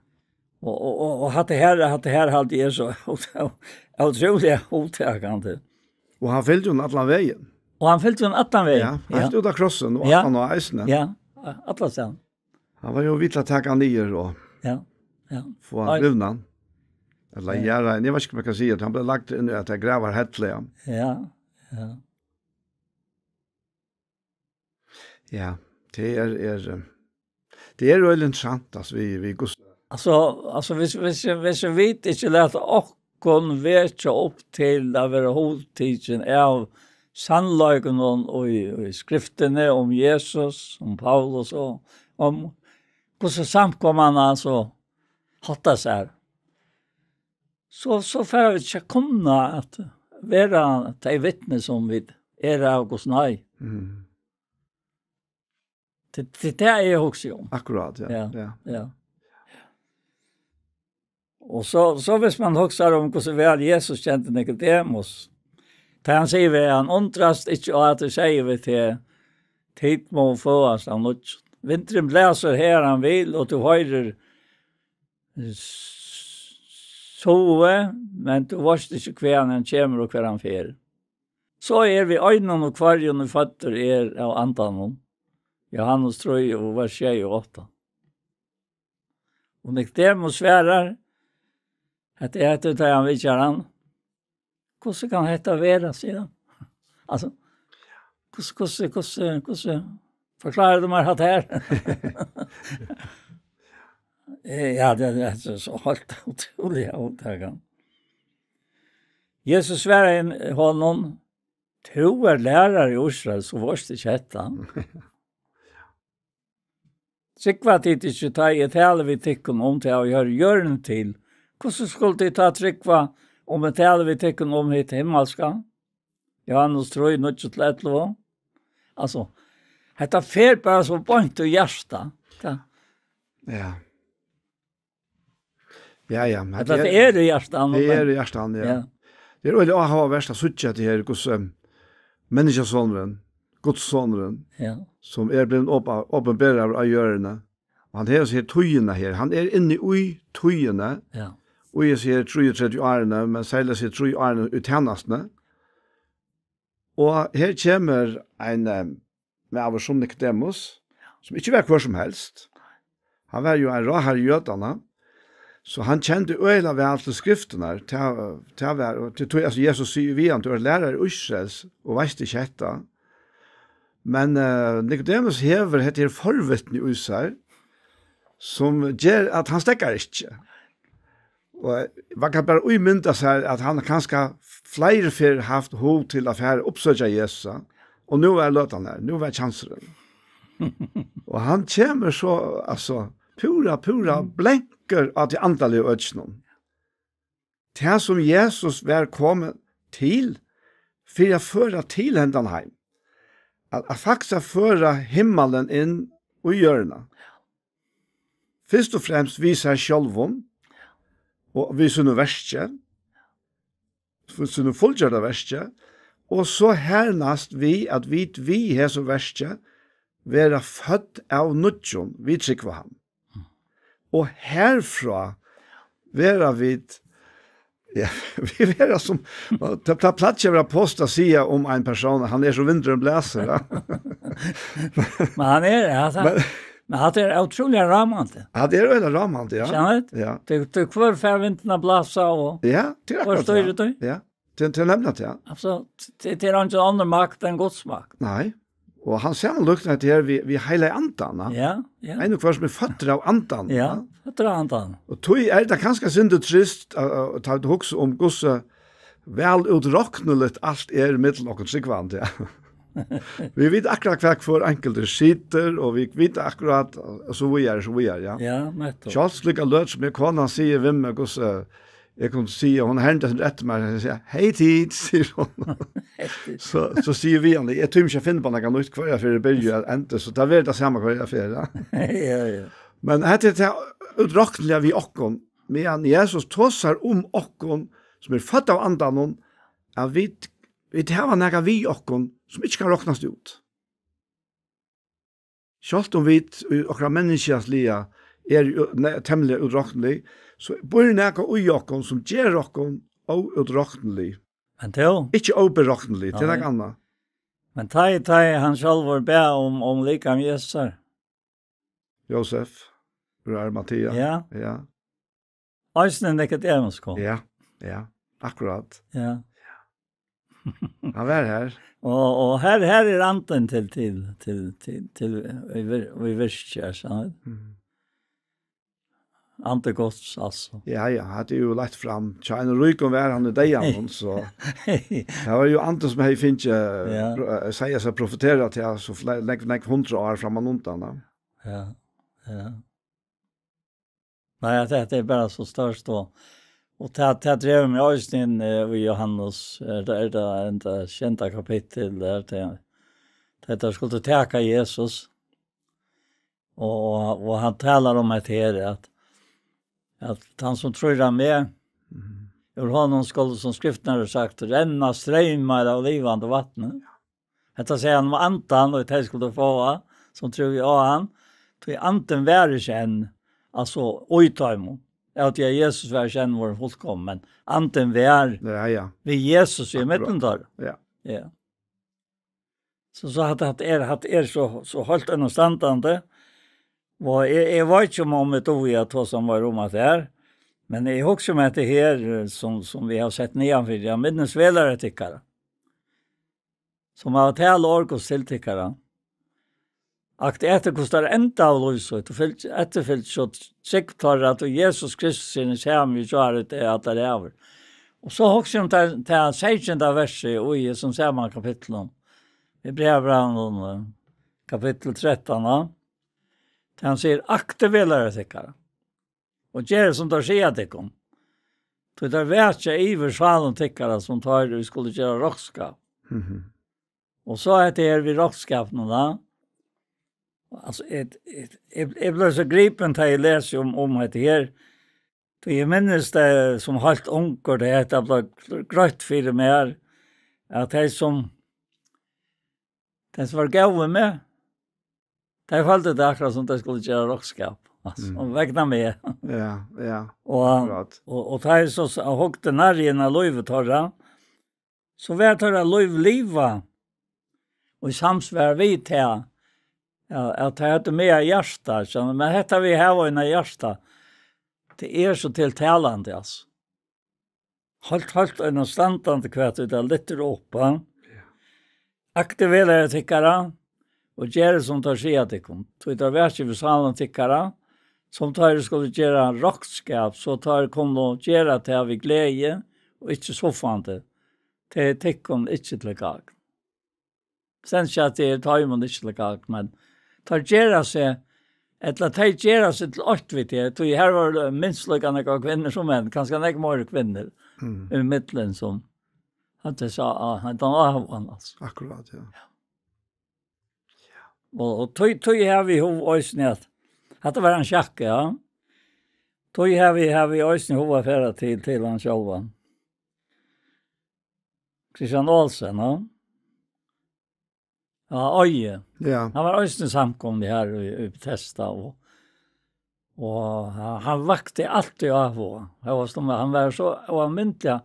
Og, og, og, og hatta her, hatta her haldi eg so ótrúliga hugtakandi. Og hann fylgdi honum allan vegin. Og hann fylgdi honum allan vegin. Ja, heilt Ja. út á krossin og Ja. aftan á eisini. Ja, alla staðar. Hann var jo við til at taka hann niður og Ja, ja. fáa hann Nei. rivnan. Ella Ja. jarða, eg veit ikki, hvat eg skal siga, hann bleiv lagdur inn í at tað gravar helliga. Ja, ja. Ja, tað er, er, eh, tað er jo veldig interessant, altso, við, við Guds Altso, altso, hvis, hvis, hvis vit ikki lata okkum vekja upp til at vera hugtikin av sannleikunum í, í skriftini um Jesus, um Paulus og um hvussu samkoman, altso, háttar sær, so, so fara vit ikki at kunna at vera tey vitni sum vit eru av Guds náði. Mm. Tað, tað, tað er eg hugsi um. Akkurát, ja. Ja, Ja. ja. Og so, so hvis man hugsar um hvussu væl Jesus kendi Nikodemus, tá hann sigur við hann: "Undrast ikki á at eg sigi við teg, tit mugu føðast av nýggjum. Vindurin blæsur har hann vil, og tú hoyrir s-, suðið, men tú veitst ikki, hvaðani hann kemur og hvar hann fer. So er við einum og hvørjum, ið føddur er av Andanum." Jóhannes trý og vers sjey og átta. Og Nikodemus svarar, hetta er, hetta er, tá hann vitjar hann: "Hvussu kann hetta vera?" sigur hann. Altso, hvussu, hvussu, hvussu, hvussu forklarar tú mær hatta her? Eh, ja, tað, tað er so, so heilt ótrúliga hugtakandi. Jesus svaraði honum: "Tú ert lærari í Ísrael, so veitst ikki hetta? Trúgva tit ikki, tá eg tali við tykkum um tað, ið hoyrir jørðini til? Hvussu skulu tit tá trúgva, um eg tali við tykkum um hitt himmalska?" Jóhannes trý, níggju til ellivu. Altso, hetta fer bara so beint í hjartað. Ja. Ja. Ja, ja, men Ella tað er í hjartanum, tað men er í hjartanum, ja. Ja. Tað er øgiliga áhugavert at síggja tað her, hvussu, eh, menniskjusonurin, Guds sonurin, Ja. sum er blivin opa-, opinberaður á jørðini. Og hann hevur hesa her tíðina her. Hann er inni í tíðini, Ja. og í hesi her trýogtretivu árini, men serliga hesi her trý árini í tænastuni. Og her kemur ein, eh, maður sum Nikodemus, sum ikki var hvør sum helst. Hann var jo ein ráðharri jødanna, so hann kendi øgiliga væl til skriftirnar. Tað, tað var, og til tí, altso, Jesus sigur við hann: "Tú ert lærari Ísraels og veitst ikki hetta." Men, eh, Nikodemus hevur hetta her forvitni í sær, sum ger at hann steðgar ikki. Og man kann bara ímynda sær, at hann kanska fleiri ferð havt hug til at fara uppsøkja Jesus, og nú var løtan her, nú var chansurin. Og hann kemur so, altso, púra, púra blankur á tí andaliga økinum. Tað, sum Jesus var komin til, fyri at føra til hendan heim. At, at faktiskt at føra himmalin inn í jørðina. Fyrst og fremst við sær sjálvum, og við sínum verki, við sínum fullgjørda verki, og so hernæst við, at vit við hesum verki verða fødd av nýggjum, vit trúgva hann. Og herfrá verða vit, ja, vit verða sum, tað, tað plagar at vera post at siga um ein persón, at hann er sum vindurin blæsur, ja. Men hann er, ja, hann, men hann er ótrúliga rámandi. Ja, tað er øgiliga rámandi, ja. Skjønner du? Ja. Tað, tað hvør fær vindin at blása og ja, tað er akkurat det. Ja. Tað, tað er nemliga tað, ja. Altso, tað, tað er ikki annar makt enn Guds makt. Nei. Og hann samanlíknar hetta her við, við heilaga andan, ja. Ja, ja. Ein og hvør sum er føddur av andan, ja, ja. Føddur av andan. Og tí er tað kanska sindur trist, at, at, at hugsa um hvussu væl útrokniligt alt er millum okkum trúgvandi, ja. Vit vita akkurát hvar hvør einkultur situr, og vit vita akkurát, og so víðari, so víðari, ja. Ja, nettupp. Sjálvt slíka løt sum eg, konan sigur við meg, hvussu eg kundi siga, hon hendi seg eftir mær, og sigur, "Hey, Tit," sigur hon. So, so sigi eg við hana, eg tími ikki at finna upp á nakað nýtt hvørja ferð eg byrji at enda, so tað verður tað sama hvørja ferð, ja. Ja, ja. Men hetta er tað útrokniliga við okkum, meðan Jesus tosar um okkum, sum eru fødd av andanum, at vit, vit hava nakað við okkum, sum ikki kann roknast út. Sjálvt um vit í okkara menniskjaliga eru jú ne-, temmiliga útroknilig, so býr nakað í okkum, sum ger okkum óútroknilig. Men tó? Ikki óbyroknilig, tað er Nei. nakað annað. Men tá ið, tá ið hann sjálvur bað um, um likam Jesusar. Jósef, úr Arimatea. Ja. Ja. Eisini Nikodemus kom. Ja, ja, akkurát. Ja. Hann var her. Og, og her, her er andin til, til, til, til, til í vir-, í virki, er sant? Mm. Andi Guds, altso. Ja, ja, hatta er jú lagt fram. Tja, ein ríkum var hann í deyðanum, so. Tað var jú andin sum hevði fingið, ja. Pro-, eh, siga seg profetera til, so fle-, nógv, nógv hundrað ár framman undan, ja. Ja, ja. Nei, at hetta er bara so stórt, og, og tað, tað drev meg eisini inn, eh, í Jóhannes, er tað, er tað, er tað sjeynda kapittul, der, tað, tað teir skuldu taka Jesus, og, og, og hann talar um hetta her, at, at hann sum trýr á meg, Mhm. úr honum skulu, sum skriftin hevur sagt, renna streymar av livandi vatni. Ja. Hetta segði hann um andan, og tey skuldu fáa, sum trúðu á hann, tí andin var ikki enn, altso, í teimum. Av tí at Jesus var ikki enn vorðin fullkomin, men andin var Ja, ja. við Jesus í Akkurát. millum teirra. Ja. Ja. So, so hatta, hatta er, hatta er so, so heilt enn standandi, og eg, eg veit ikki um, um eg dugi at tosa meira um at tað er, men eg hugsi um hetta her, eh, sum, sum vit hava sett niðan fyri, ja, minnist vælari tykkara. Sum hava talað orð Guds til tykkara. Akt eftir hvussu teir enda av lív sítt, og fylg, eftirfylgd so trúgv teirra til Jesus Kristus sinn sami í gjár, í dag og allar ævir. Og so hugsi um tað, tað seytjanda versið í hesum sama kapitlinum. Í brævbrævinum, eh, kapittul trettan, ja. Tað hann sigur, aktið vælari tykkara. Og gerið sum teir siga tykkum. Tí teir vakja yvir sálum tykkara, sum teir, ið skulu gera roknskap. Mhm. Og so hetta her við roknskapinum, da. Altso, eg, eg, eg, eg bleiv so gripin, tá eg lesi um, um hetta her. Tí eg minnist tað sum heilt ungur, tá hetta bleiv greitt fyri mær, at tey sum, tey sum vóru góð við meg, tey føldu tað akkurát sum tey skuldu gera roknskap, altso, Mm. vegna meg. Ja, ja. Og, Akkurát. og, og tá eg so s-, hugdi nærri inn á lívið teirra, so var teirra lív livað í samsvar við tað, ja, at tey høvdu meg á hjarta, so, men hetta við hava inn á hjarta, tað er so tiltalandi, altso. Heilt, heilt enn standandi hvat ið tað lyftir upp, ja. Ja. Aktið vælari tykkara, og gerið sum teir siga tykkum. Tí teir vakja yvir sálum tykkara, sum teir skulu gera roknskap, so teir kunnu gera tað við gleði og ikki suffandi. Tað er tykkum ikki til gagn. Stendur ikki at tað er teimum ikki til gagn, men teir gera seg, ella tey gera seg til eitt við teg, tí her var minst líka nógvar kvinnur sum menn, kanska nógv meira kvinnur, Mm. í millum sum, at tey sa, ah, hendan áhugan, altso. Akkurát, ja. Og, og tí, tí havi eg hug eisini at, at tað var ein sjakk, ja. Tí havi, havi eg eisini hug at fara til, til hann sjálvan. Christian Olsen, ja. Ja, Oyi. Ja. Hann var eisini samkomuni her í, í Bethesda, og, og hann, hann vakti altíð áhuga. Hann var sum, hann var so óalmindiliga,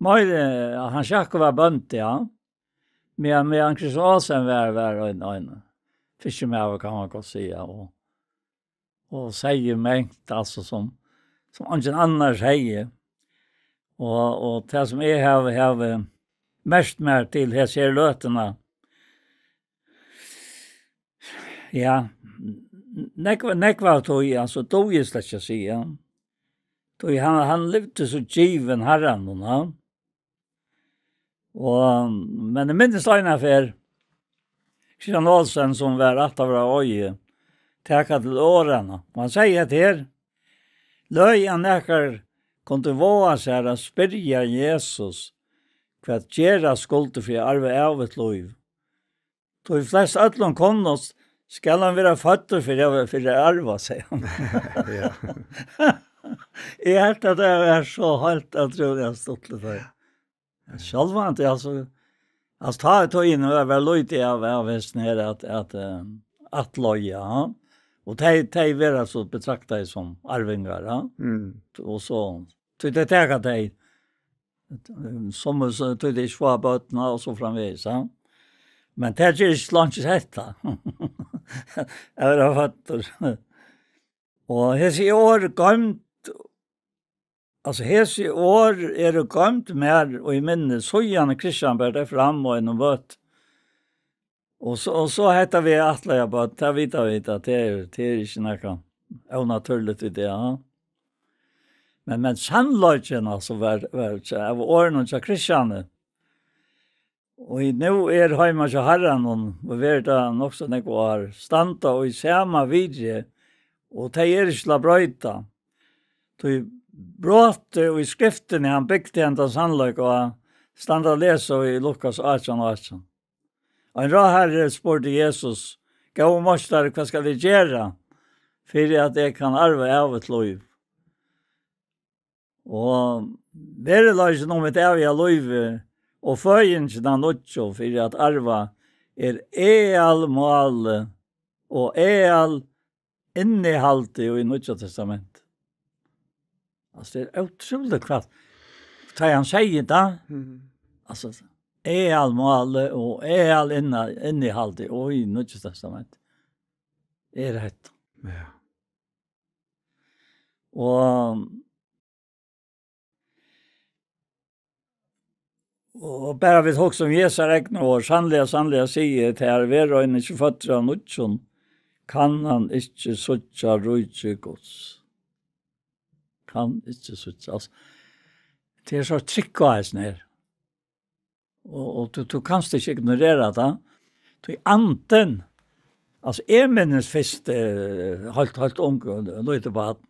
meiri, hann Sjakkur var bóndi, ja. Men, men Christian Olsen var, var ein, ein fiskimaður, kann man gott siga, og, og segði mangt, altso, sum, sum eingin annar segði. Og, og tað, sum eg havi, havi merkt mær til hesa her løtuna, ja, nógv, nógv av tí, altso, dugi eg slett ikki at siga. Tí hann, hann livdi so givin Harranum, ja. Og, men eg minnist eina ferð, Christian Olsen, sum var ættaður av Oyi, taka til orðanna. Og hann segði hetta her: Løgið, at nakar kundi vága sær at spyrja Jesus, hvat gera skuldi fyri at arva ævigt lív. Tí flest øllum kunnast, skal hann vera føddur fyri at, fyri at arva, segði hann. Ja. Eg helt, at tað var so heilt ótrúliga stuttligt, tað. Ja, sjálvandi, altso, altso, tá, tá inn var, var lítið av, av hesum her at, at, eh, at løgja, ja. Og tey, tey verða so betraktaði sum arvingar, ja. Mm. Og so, tí tey taka tey, sum, so, tí tey ikki fáa børn, ja, og so framvegis, ja. Men tað ger ikki langt hetta. Eg var føddur. Og hesi orð goymd, altso, hesi orð eru goymd mær í minni, síðan Christian bar tað fram á einum møti. Og so, og so hetta við ættleiða børn, tað vita vit, at tað er, tað er ikki nakað ónatúrligt í dag, ja. Men, men sannleikin, altso, var, var, av orðunum hjá Christiani, og nú er heima hjá Harranum, og verið tað nokk so nógv ár, standa í sama virði, og tey eru ikki til at broyta. Tí brotið í skriftini, hann bygdi hendan sannleika á, standa at lesa í Lukas átjan átjan. Ein ráðharri spurdi Jesus: Góði meistari, hvat skal eg gera, fyri at eg kann arva ævigt lív? Og veruleikin um hitt æviga lívið og føðingin av nýggjum fyri at arva er aðalmálið og aðalinnihaldið í Nýggja Testamenti. Altso, tað er ótrúligt, hvat, tá hann segði tað. Mhm. Altso, aðalmálið og aðalinna-, innihaldið í Nýggja Testamenti er hetta. Ja. Og, og bara vit hugsa um Jesu egnu orð: Sanniliga, sanniliga, sigi eg tær, verður ein ikki føddur av nýggjum, kann hann ikki síggja ríki Guds. Kann ikki síggja. Altso, tað er so trygg á hesum her. Og, og tú, tú kanst ikki ignorera tað. Tí andin, altso, eg minnist fyrst, eh, heilt, heilt ung, eh, lítið barn,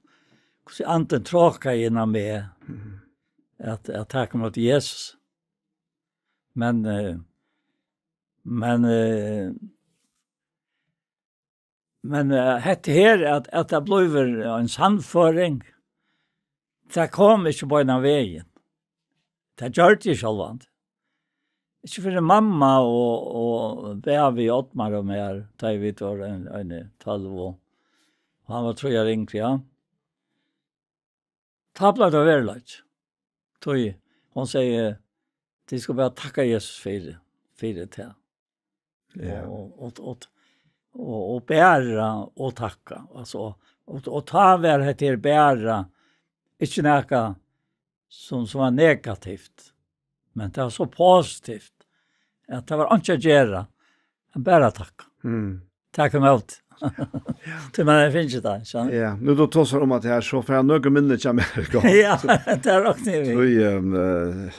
hvussu andin trákaði inn á meg, mhm, at, at taka ímóti Jesus. Men, eh, men, eh, Men, eh, hetta her, at, at tað blívur ein sannføring, tað kom ikki beinan vegin. Tað gjørdi eg sjálvandi. Ikki fyrr enn mamma og, og bæði við Oddmar og mær, tá ið vit vóru ein, ein tólv og, og hann var trý ár yngri, ja. Tá bleiv tað veruleiki. Tí hon segði: "Tit skulu bara takka Jesus fyri, fyri tað." Ja. Og, og, og, og, og bara og takka. Altso, og, og tá var hetta her bara ikki nakað sum, sum var negativt, men tað var so positivt, at tað var einki at gera, men bara takka. Mm. Takk ímóti. Tí man hevur fingið tað, skilur. Ja, nú tú tosar um at her, so fara nøkur minni hjá mær í gongd. Ja, tað rokni eg við. Tí, ehm, eh,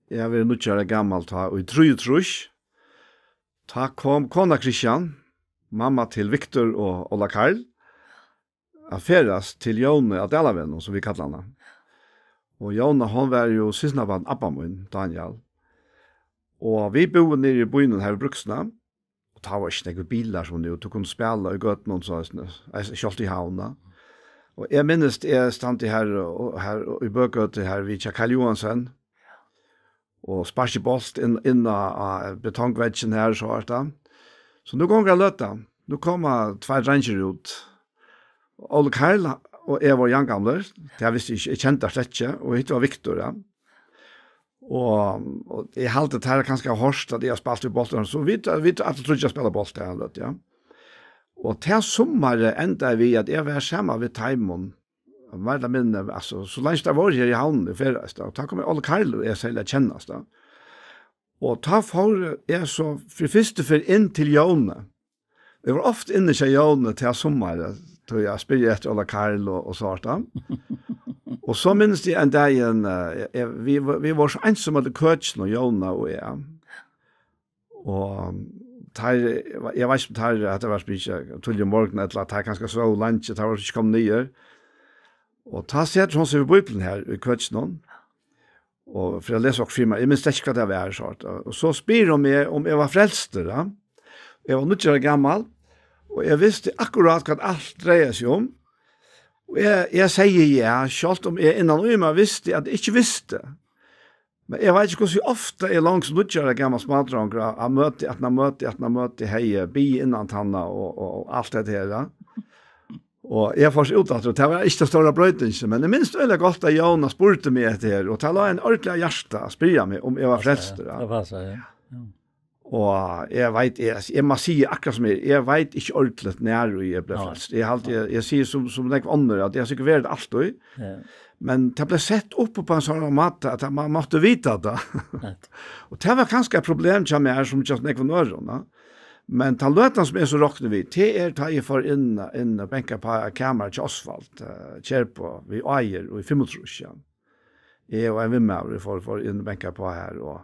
eg havi verið níggju ára gamal tá, og í trýogtrýss, tá kom kona Christian, mamma til Viktor og Óla Karl, at ferðast til Jónu á Dalavegnum, sum vit kalla hana. Og Jóna, hon var jú systkinabarn abba mín, Daniel. Og vit búðu niðri í býnum her við Brúksuna. Og tá var ikki nógvir bilar sum nú. Tú kundi spæla í gøtunum, so, eh, sjálvt í Havn, ja. Og eg minnist, eg standi her, og, her í Bøgøtu her við Karl Johansen, og sparki bolt inn, inn á, á betongveggin her, so er tað. So nú gongur ein løta. Nú koma tveir dreingir út. Óli Karl og eg vóru javngamlir. Tað visti eg ikki, eg kendi hann slett ikki, og hitt var Viktor, ja. Og, og eg haldi, at teir kanska hava hoyrt, at eg havi spælt við bóltin, so vit, vit allir tríggir spæla bólt, ja, løt, ja. Og tað summarið endaði við, at eg var saman við teimum, meir ella minni, altso, so leingi tað var her í Havn, í Ferðast, og tá kom Óli Karl og eg serliga at kennast, tá. Og tá fór eg so fyri fyrstu ferð inn til Jónu. Eg var ofta inni hjá Jónu til summarið, tá eg spyrji eftir Óla Karl og, og so, tá. Og so minnist eg ein dagin, eh, eg, vi, vi vóru so einsamøll í køkinum, Jóna og eg. Og teir, eg veit ikki, um teir, at tað var spikið tíðliga um morgunin, ella at teir kanska svóvu leingi, teir vóru ikki komnir niður. Og tá setir hon seg við Bíbliuna her í køkinum, og fyri at lesa okkurt fyri meg, eg minnist ikki, hvat tað var, so, og so spyr hon meg, um eg var frelstur, ja. Eg var níggju ára gamal, og eg visti akkurát, hvat alt dreiaði seg um. Og eg, eg segði ja, sjálvt um eg innan í mær visti, at eg ikki visti. Men eg veit ikki, hvussu ofta eg langt sum níggju ára gamal smádrongur á, á møti, aftan á møti, aftan á møti, hevði biðið innan tanna og, og, og alt det her, ja. Og eg fór so út aftur, og tað var ikki tað stóra broytingin, men eg minnist øgiliga gott, at Jóna spurdi meg eftir her, og tað lá ein ordiliga hjarta at spyrja meg, um eg var frelstur, ja. Tað passar, ja. Ja. Og eg veit, eg, eg má siga akkurát sum er, eg veit ikki ordiliga, nær eg bleiv frelst. Eg haldi, eg, eg sigi sum, sum nógv onnur, at eg havi sikkurt verið tað altíð. Ja. Men tað bleiv sett upp á ein sånn máta, at man mátti vita tað. Nett. Og tað var kanska eitt problem hjá mær, sum hjá nógvum øðrum, ja. Men tann løtan, sum eg so rokni við, tað er, tá eg fór inn, inn og banka upp á kamarið hjá Osvald, eh, Kjærbo, við Áir, og í fimmogtrýss, ja. Eg og ein vinmaður, vit fóru, fóru inn og bankaðu upp á her, og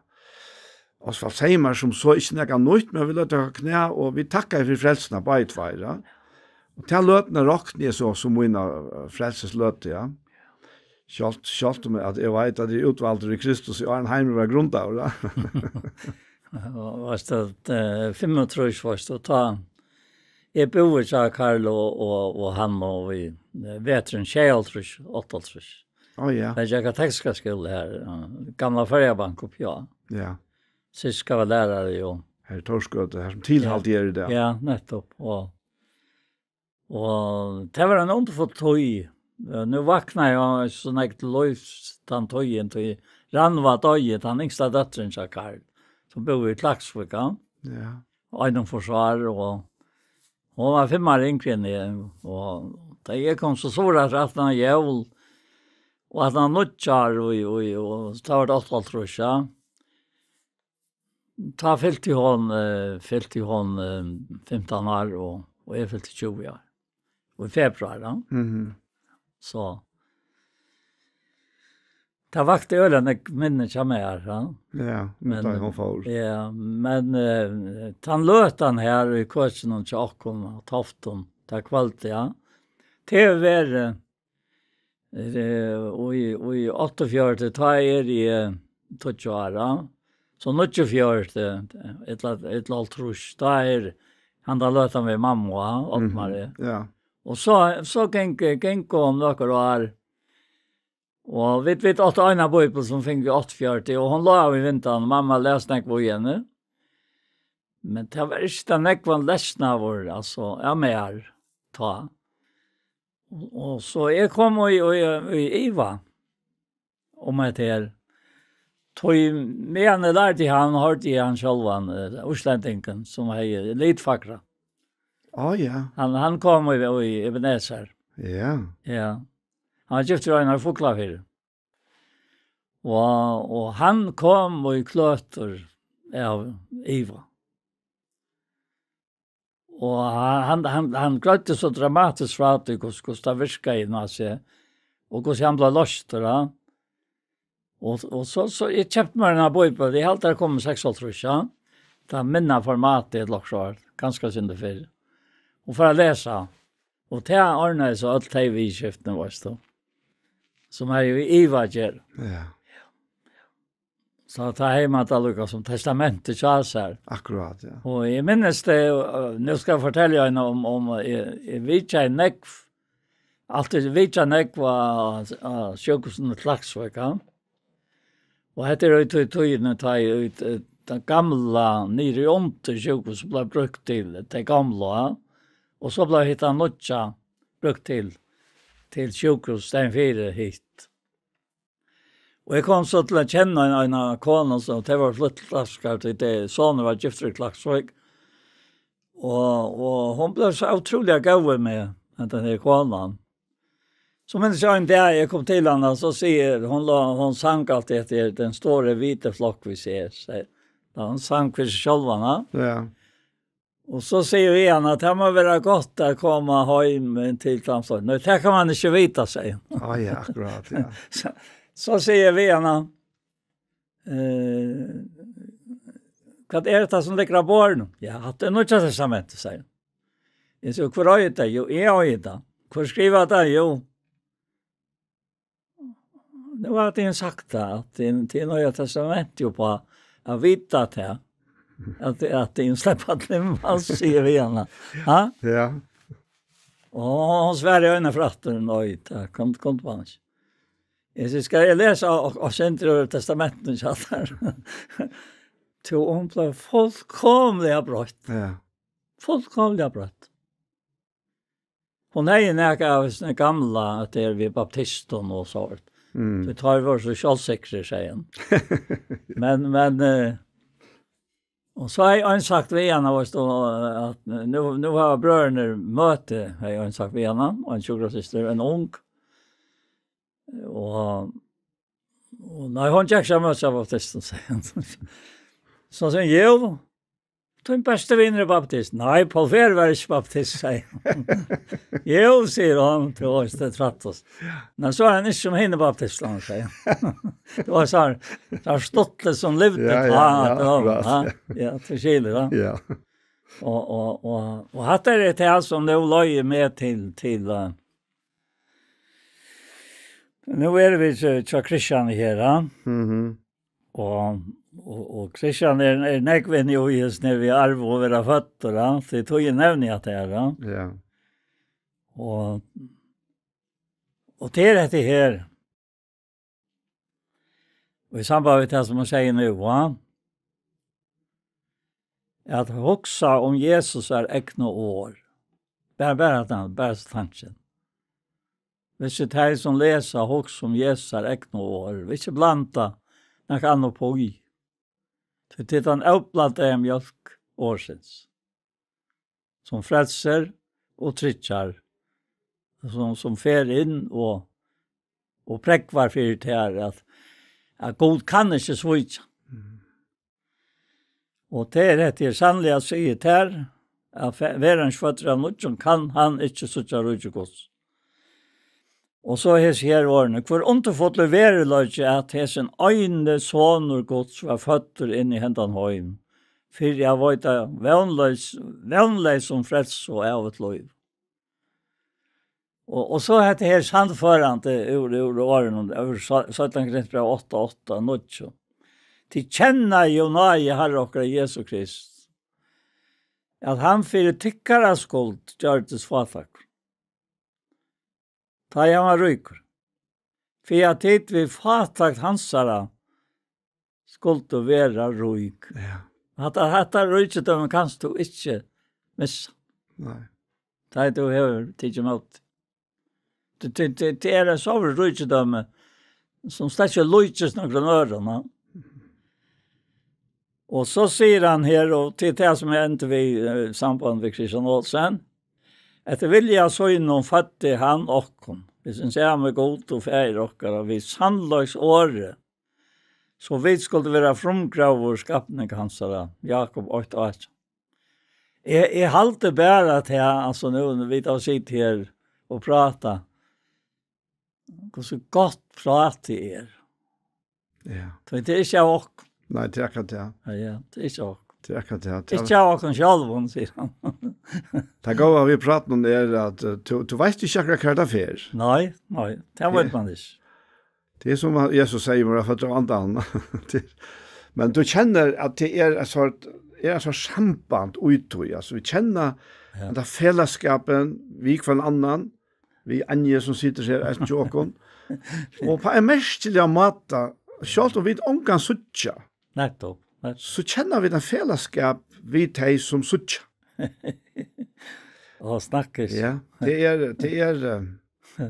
Osvald segði mær sum so ikki nakað nýtt, men vit løgdu á knæ, og vit takkaðu fyri frelsuna, báðir tveir, ja. Og ta løtuna rokni eg so sum mína, eh, frelsisløtu, ja. Sjálvt, sjálvt um at eg veit, at eg eri útvaldur í Kristus, áðrenn heimurin var grundaður, ja. Og veitst tú, eh, fimmogtrýss, veitst tú, tá eg búði hjá Karl og, og, og hann og við, eh, veturin sjeyoghálvtrýss, áttaoghálvtrýss. Ó, ja. Eg gekk á tekniska skúla her, eh, gamla Føroyabank uppi, ja. Ja. Sirka var lærari, jo. Her í Tórsgøtu, her sum tilhald er í dag. Ja, nettopp. Og, og tað var ein undurfull tíð. Eh, nú vaknaði eg so nógv til lívs tann tíðin, tí Rannvá doyði, tann yngsta dóttirin hjá Karl, sum búði í Klaksvík, ja. Ja. Einogfýrs ár, og hon var fimm ár yngri enn eg, og tá eg kom so suður aftur aftan á jól, og aftan á nýggjár, og, og, og, og tá var tað áttaoghálvtrýss, ja. Tá fylti hon, eh, fylti hon, eh, fimtan ár, og, og eg fylti tjúgu ár. Og í februar, ja. Mhm. So. Tað vakti øgiliga nógv minni hjá mær, ja. Ja, men tá hon fór. Ja, men, eh, tann løtan her í køkinum hjá okkum á Toftum, tað kvøldið, ja. Tað hevur verið, eh, og í, og í áttaogfjøruti, tá eri eg tíggju ára. So níggjuogfjøruti, ella, ella hálvtrýss, tá er handa løtan við mammu, ja, Oddmari. Mhm, ja. Og so, so geng, geng hon nøkur ár, og vit, vit áttu eina bíbel sum fingu í áttaogfjøruti, og hon lá í vindeyganum, mamma las nógv í henni. Men tað var ikki tað nógvan lesnaður, altso, av mær, tá. Og, og so eg kom í, í, í iva um at her, tí meðan eg lærdi hann, hoyrdi eg hann sjálvan, eh, íslendingin, sum hevði litfagra. Á, ja. Hann, hann kom í, í Ebenezer. Ja. Ja. Hann var giftur við eina í Fuglafirði. Og, og hann kom í kløtur av iva. Og hann, hann, hann, hann greiddi so dramatiskt frá tí, hvussu, hvussu tað virkaði inn á seg, og hvussu hann bleiv loystur, ja. Og, og so, so eg keypti mær eina bíbel, eg haldi, tað kom í seksoghálvtrýss, ja. Tað minna formatið, ella okkurt sort, kanska eitt sindur fyrr. Og fór at lesa. Og tað ordnaði so øll tey viðskiftini, veitst tú. Sum har í iva ger. Ja. So tá hevði man tað líka sum testamentið hjá sær. Akkurát, ja. Og eg minnist tað, øh, nú skal eg fortelja ein um, um, eg, eg vitjaði nógv Altíð vitjað nógv á, á sjúkrahúsinum í Klaksvík, ja. Og hetta er í tí tíðini, tá ið, eh, tað gamla niðri undir sjúkrahúsið bleiv brúkt til, tað gamla, og so bleiv hetta nýggja brúkt til, til sjúkrahús, staðin fyri hitt. Og eg kom so til at kenna ein, eina konu, so tey vóru flutt til Klaksvíkar, tí tey, sonur var giftur í Klaksvík. Og, og hon bleiv so ótrúliga góð við meg, hendan her konan. So minnist eg ein dag, eg kom til hana, so sigur hon, la-, hon sang altíð eftir den store hvite flokk vi ser, sigur. Ja, hon sang fyri seg sjálva, ja. Ja. Og so sigur eg við hana, at tað má vera gott at koma heim til Klamsvík. Nei, tað kann man ikki vita, sigur hon. Á, ja, akkurat, ja. So, so sigur eg við hana, eh, hvat er hetta sum liggur á borðinum? Ja, hatta er Nýggja Testamentið, sigur hon. Eg sigi, hvør eigur tað? Jo, eg eigi tað. Hvør skrivar tað? Jo, nú hava tey sagt tað, at tey, tey Nýggja Testamentið jo uppá at vita tað, at, at tey sleppa at limma, sigur eg við hana. Ha? Ja. Og hon svarar eina ferð aftur, nei, tað kom, kom man ikki. Eg sigi, skal eg lesa og, og senda úr Testamentið, sa hann. Tí hon bleiv fullkomiliga broytt. Ja. Fullkomiliga broytt. Hon hevði nakað av hesum gamla, at tað er við baptistum og so. Mm. So teir vóru so sjálvsikrir, sigur hon. Men, men, eh, og so hevði ein sagt við hana, veitst tú, at nú, nú hava brøðurnir møti, hevði ein sagt við hana, og ein sjúkrasystir, ein ung. Og, og nei, hon gekk seg møti av baptistum, sigur hon. So sigur hon, jo, tín besti vinur er baptist. Nei, Paul Fer var ikki baptist, sigur hon. Jo, sigur hon, tú veitst, tað er trættast. Men so er hann ikki sum hinir baptistarnir, sigur hon. Tað var so, so stuttligt sum livdi, ja, ja, ja, akkurat, ja. Ja, tú skilur, ja. Ja. Og, og, og, og hatta er tað sum nú leiðir meg til, til, eh, nú eru vit hjá, hjá Kristian her, ja. Mhm. Og, og, og Kristian er, er nógv inni í hesum her við arv og vera føddur, ja. So tað er nevniliga at tað er, ja. Ja. Og, og tað er hetta her. Og í samband við tað sum hon sigur nú, va? At hugsa um Jesusar egnu orð. Bara, bara at hann, bara so tankin. Hvis tey sum lesa hugsa um Jesusar egnu orð, hvis blanda nakað annað upp í. Tí tað er tann óblandaða mjólk orðsins, sum frelsir og tryggjar, sum, sum fer inn og, og prógvar fyri tær, at, at Gud kann ikki svíkja. Mm. Og tað er hetta, eg sanniliga sigi tær, at fe-, verður ein ikki føddur av nýggjum, kann hann ikki síggja ríki Guds. Og so hesi her orðini: Hvør undurfullur veruleiki, at hesin eini sonur Guds var føddur inn í hendan heim, fyri at veita vónleys-, vónleysum frelsu og ævigt lív. Og, og so hetta her sannførandi úr, úr orðunum, úr sá-, seinna Korintbræv átta, átta, níggju. Tit kenna jo náði Harra okkara Jesu Krist, at hann fyri tykkara skuld gjørdist fátækur, tá ið hann var ríkur, fyri at tit við fátækt hansara skuldu vera rík. Ja. Hatta, hatta ríkidømi kanst tú ikki missa. Nei. Tá ið tú hevur tikið ímóti. Tað, tað, tað, tað er eitt so ríkidømi, sum slett ikki líkist nøkrum øðrum, ja. Og so sigur hann her, og til tað sum eg endi við, eh, samband við Kristian Olsen: Eftir vilja sínum føddi hann okkum, við sín sami Gud og Faðir okkara, við sannleiks orði, so vit skuldu vera frumgróður skapning hansara, Jakob eitt átjan. Eg, eg haldi bara at her, altso, nú, vit hava sitið her og prátað, hvussu gott prát tað er. Ja. Tí tað er ikki av okkum. Nei, tað er akkurát tað. Ja, ja, tað er ikki av okkum. Tað er akkurát tað. Ikki av okkum sjálvum, sigur hann. Tað góða við prátinum er at, eh, tú, tú veitst ikki akkurát hvar tað fer. Nei, nei, tað veit man ikki. Tað er sum at Jesus sigur, man er føddur av andanum. Tað er, men tú kennir at tað er ein sort, er ein sort samband út í, altso, vit kenna, ja, henda felagsskapin við hvønn annan, við Anju, sum situr her, eisini hjá okkum. Og á ein merkiligan máta, sjálvt um vit ongan síggja, Nettopp, nettopp. So kenna vit ein felagsskap við tey, sum síggja. Og snakkar. Ja, tað er, tað er, eh,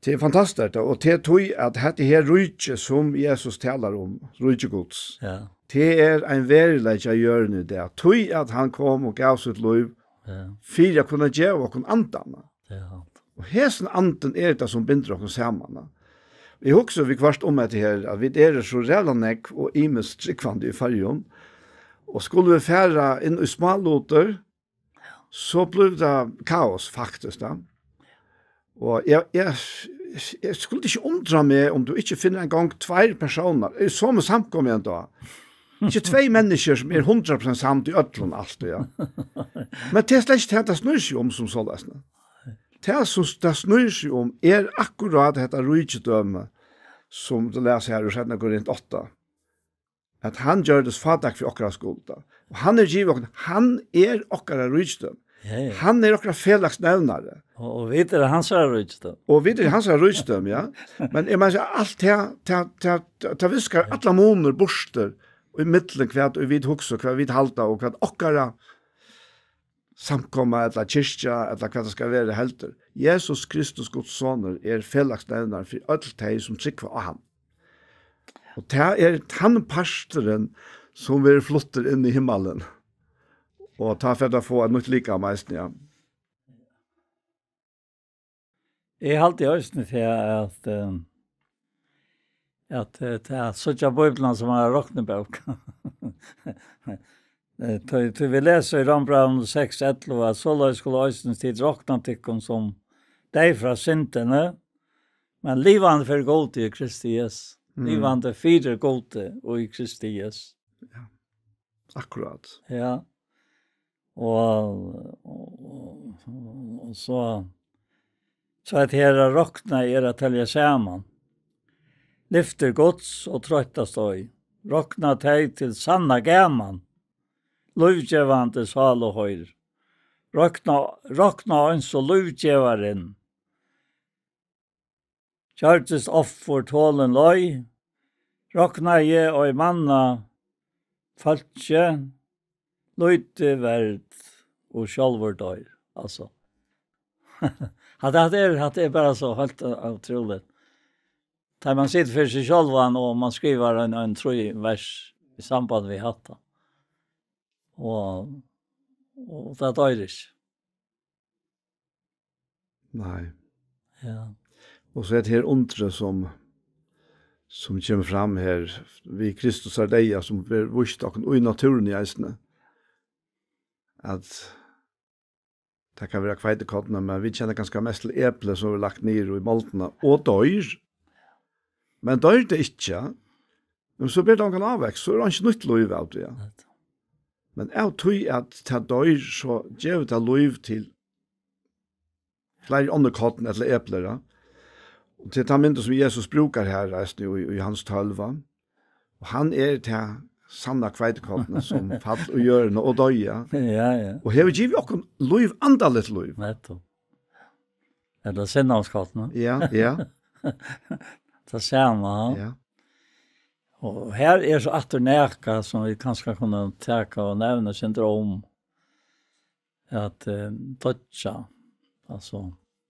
tað er fantastiskt, og tað er tí, at hetta her ríki, sum Jesus talar um, ríki Guds, Ja, tað er ein veruleiki á jørðini í dag, tí at hann kom og gav sítt lív ja, fyri at kunna geva okkum andan. Ja. Og hesin andin er tað, sum bindur okkum saman, ja. Eg hugsi viðhvørt um hetta her, at vit eru so ræðuliga nógv og ymiskt trúgvandi í Føroyum, og skulu vit fara inn í smálutir, so blívur tað kaos, faktiskt, ja. Og eg, eg, eg skuldi ikki undra meg, um tú ikki finnur ein gong tveir persónar, í somu samkomu enntá. Ikki tvey menniskju, sum eru hundrað prosent samd í øllum, alt, ja. Men tað er slett ikki tað, tað snýr seg um, sum soleiðis, ja. Tað, sum tað snýr seg um, er akkurát hetta ríkidømi, sum tú les her úr seinna Korint átta, at hann gjørdist fátæk fyri okkara skuld. Og hann er givið okkum, hann er okkara ríkidømi. Ja, ja. Hann er okkara felagsnevnari. Og, og vit eru hansara ríkidømi. Og vit eru hansara ríkidømi, ja. Men eg meini, alt tað, tað, tað, tað, tað viskar allar munir burtur, og í millum hvat, og vit hugsa, hvat vit halda, og hvat okkara samkoma ella kirkja, ella hvat tað skal vera, heldur. Jesus Kristus, Guds sonur, er felagsnevnari fyri øll tey, sum trúgva á hann. Og tað er tann parturin, sum verður fluttur inn í himmalin. Og tá fer tað at fáa eitt nýtt likam eisini, ja. Eg haldi eisini til at, eh, at, eh, til at síggja Bíbliuna sum eina roknibók. Eh, tí, tí vit lesa í Rómbrævinum seks ellivu, at soleiðis skulu eisini tit rokna tykkum sum deyð frá syndini, men livandi fyri Gudi í Kristi Jesu. Mm. Livandi fyri Gudi í Kristi Jesu. Ja. Akkurát. Ja. Og, og, og, og so, so at her at rokna er at telja saman. Lyftir Guds og troyttast ei. Rokna tey til sanna gaman. Lívgevandi sál og hoyr. Rokna, rokna eins og lívgevarin. Gjørdist offur tolin leið, roknaði eg ei manna fólki, lítið verd og sjálvur doyr. Altso, hatta, hatta er, hatta er bara so heilt, eh, ótrúligt. Tá man situr fyri seg sjálvan, og man skrivar ein, ein trý vers í samband við hatta. Og, og tað doyr ikki. Nei. Ja. Og so er tað her undrið sum, sum kemur fram her, við Kristus er deyða, sum verður víst okkum í náttúruni eisini. At tað kann vera hveitikorn, men vit kenna kanska mest til epli sum er lagt niður í moldina og doyr. Men doyr tað ikki, men so ber tað ongan ávegis, so er einki nýtt lív av tí, ja. Nei. Men av tí at tað doyr, so gevur tað lív til fleiri onnur korn ella eplir, ja. Og til ta myndin sum Jesus brúkar her, eisini í, í Jóhannes tólv, va? Og hann er tað sanna hveitikornið sum fall í jørðina og doyði, ja. Ja, ja. Og hevur givið okkum lív, andaligt lív. Nettopp. Ella sinnopskornið. Ja, ja. Tað sama, ja. Ja. Og her er so aftur nakað sum vit kanska kunnu taka og nevna eitt sindur um, at, eh, doyggja. Altso,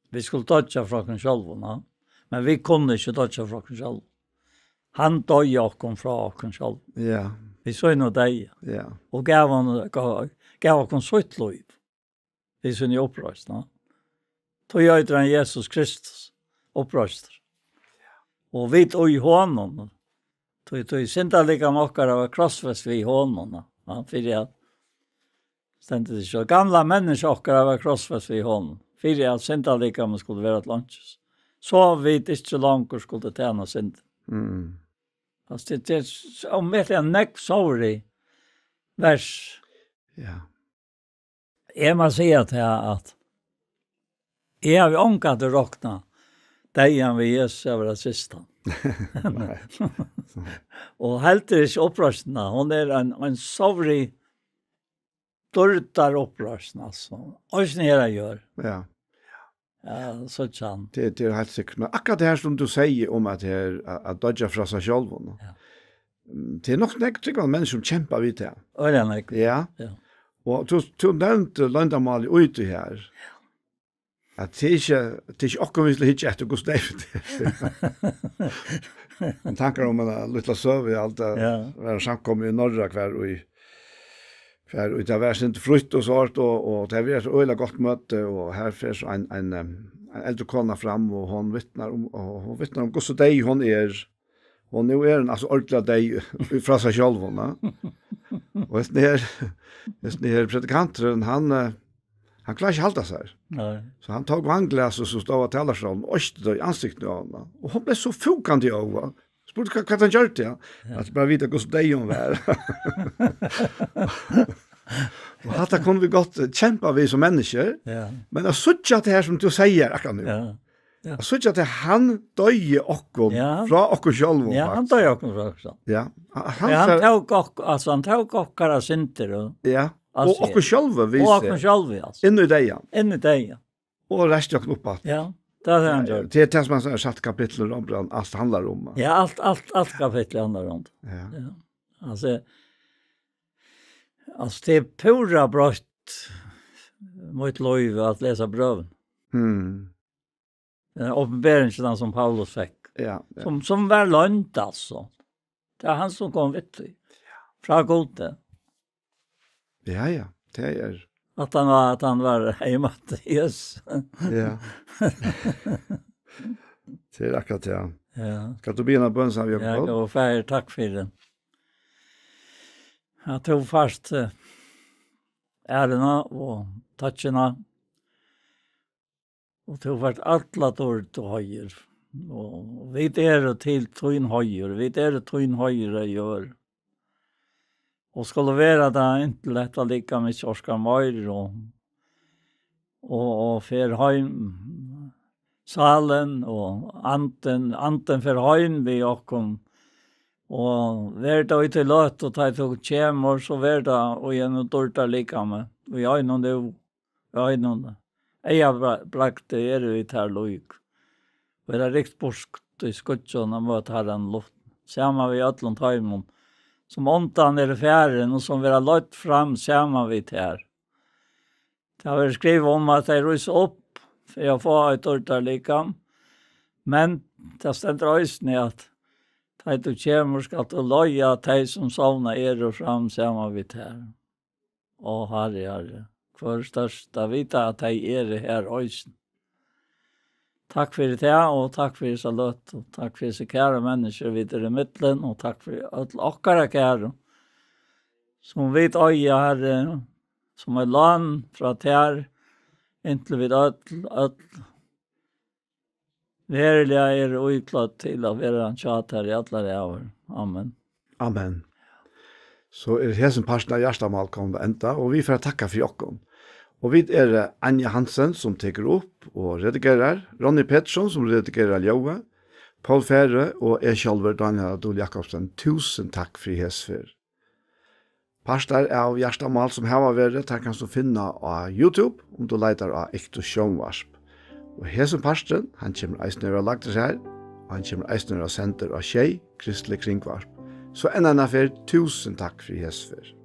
vit skulu doyggja frá okkum sjálvum, ja. Men vit kunnu ikki doyggja frá okkum sjálvum. Hann doyði okkum frá okkum sjálvum. Ja. Við sínum deyða. Ja. Og gav hann, gav, gav okkum sítt lív. Við síni uppreisn, ja. Tí eitur hann Jesus Kristus, uppreistur. Og vit í honum, tí, tí syndarlikam okkara var krossfest við honum, ja, fyri at, stendur tað ikki, gamla menniskja okkara var krossfest við honum, fyri at syndarlikamið skuldi vera til einkis, so vit ikki longur skuldu tæna synd. Mm. Altso, tað, tað er s-, ómetaliga nógv sárlig vers. Ja. Eg má siga tað, at eg havi ongantíð roknað deyðan við Jesus at vera systan. Nei. Og heldur ikki uppreisnina. Hon er ein, ein sárlig dýrdar uppreisn, altso. Eisini her á jørð. Ja. Ja, so er hann. Tað, tað er heilt sikkurt. Men akkurát tað her sum tú sigur um at her, at, at doyggja frá sær sjálvum, ja. Mm, tað er nokk nógv trúgvandi menniskju sum kempa við tað. Øgiliga nógv. Ja. Ja. Og tú, tú nevndi loyndarmálið úti her. Ja. At tað er ikki, tað er ikki okkum, vit skulu hyggja eftir, hvussu deyvt tað er. Men tankar um eina lítla søgu, alt tað, ja, var samkomu í Noregi, har í, har í tað var sum frítt og so, og, og tað var eitt øgiliga gott møti, og har fer so ein, ein, em, ein eldri kona fram, og hon vitnar um, og hon vitnar um, hvussu deyv hon er. Og nú er hon altso ordiliga deyv frá sær sjálvum, ja. Og hesin her, hesin her predikanturin, hann, eh, hann klárar ikki at halda sær. Nei. So hann tók vatnglasið, sum stóð á talarstolinum, og oysti tað í ansiktið á henni. Og hon bleiv so fúkandi óð, va? Spurdi, hvat, hvat hann gjørdi, ja. Ja. At bara vita, hvussu deyv hon var. Og hatta kunnu vit gott, eh, kempa við sum menniskju. Ja. Men at síggja tað her, sum tú sigur akkurát nú. Ja. Ja. At síggja, at hann doyði okkum, ja, frá okkum sjálvum, ja, hann faktiskt doyði okkum frá okkum sjálvum. Ja. Hann, ja, hann fer tók ok-, altso, hann tók okkara syndir og, ja, og okkum sjálv, við sær. Og okkum sjálv, altso. Inn í deyðan. Inn í deyðan. Og reisti okkum upp aftur. Ja, tað er tað hann gjørdi. Tað er tað, sum hann sigur, sætta kapittul í Rómabrævinum, alt handlar um. Ja, alt, alt, alt kapittul handlar um tað. Ja. Ja. Altso, altso, tað er púra broytt mítt lív at lesa brøvini. Mm. Den oppenberingin, den sum Paulus fekk. Ja, ja. Sum, sum var loynd, altso. Tað er hann sum kom við tí. Ja. Frá Gudi. Ja, ja. Tað er. At hann var, at hann var heima til Jesus. Ja. Tað er akkurát tað. Ja. Skalt tú biðja eina bøn, Sámal Jákup? Ja, góði Faðir, takk fyri at tú fært, eh, æruna og tøkina. Og tú fært alla dýrd og heiður. Og vit eru til tín heiður. Vit eru tín heiður á jørð. Og skulu vera tað inntil hetta likam ikki orkar meir og, og, og fer heim. Sálin og andin, andin fer heim við okkum. Og ver tað í tí løtu, tá tú kemur, so ver tað í einum dýrdarlikami. Í einum nú. Einum eygnabragdi eru vit tær lík. Vera rykt burt í skýggjum og møta Harran í luft. Saman við øllum teimum, sum undan eru farin og sum verða leidd fram saman við tær. Tað verður skrivað um, at tey rísa upp fyri at fáa eitt dýrdarlikam, men tað stendur eisini, at tá tú kemur, skalt tú leiða tey, sum sovnað eru, fram saman við tær. Ó, Harri, Harri, hvør er størst? At vita, at tey eru her eisini. Takk fyri tað, og takk fyri hesa løtu. Takk fyri hesi kæru menniskju, vit eru í millum, og takk fyri øll okkara kæru, sum vit eiga, Harri, sum er lán frá tær, inntil vit øll, øll veruliga eru íklødd til at vera hjá tær í allar ævir. Amen. Amen. So er hesin parturin av Hjartamál komin at enda, og vit fara at takka fyri okkum. Og vit eru Anja Hansen, sum tekur upp og redigerar, Ronny Petersson, sum redigerar ljóðið, Poul Færø og eg sjálvur, Dánial á Dul Jakobsen. Túsund takk fyri hesa ferð. Partar av Hjartamál, sum hava verið, tær kanst tú finna á YouTube, um tú leitar á Iktus Sjónvarp. Og hesin parturin, hann kemur eisini at vera lagdur her, og hann kemur eisini at vera sendur á Sjey, Kristiligt Kringvarp. So enn eina ferð, túsund takk fyri hesa ferð.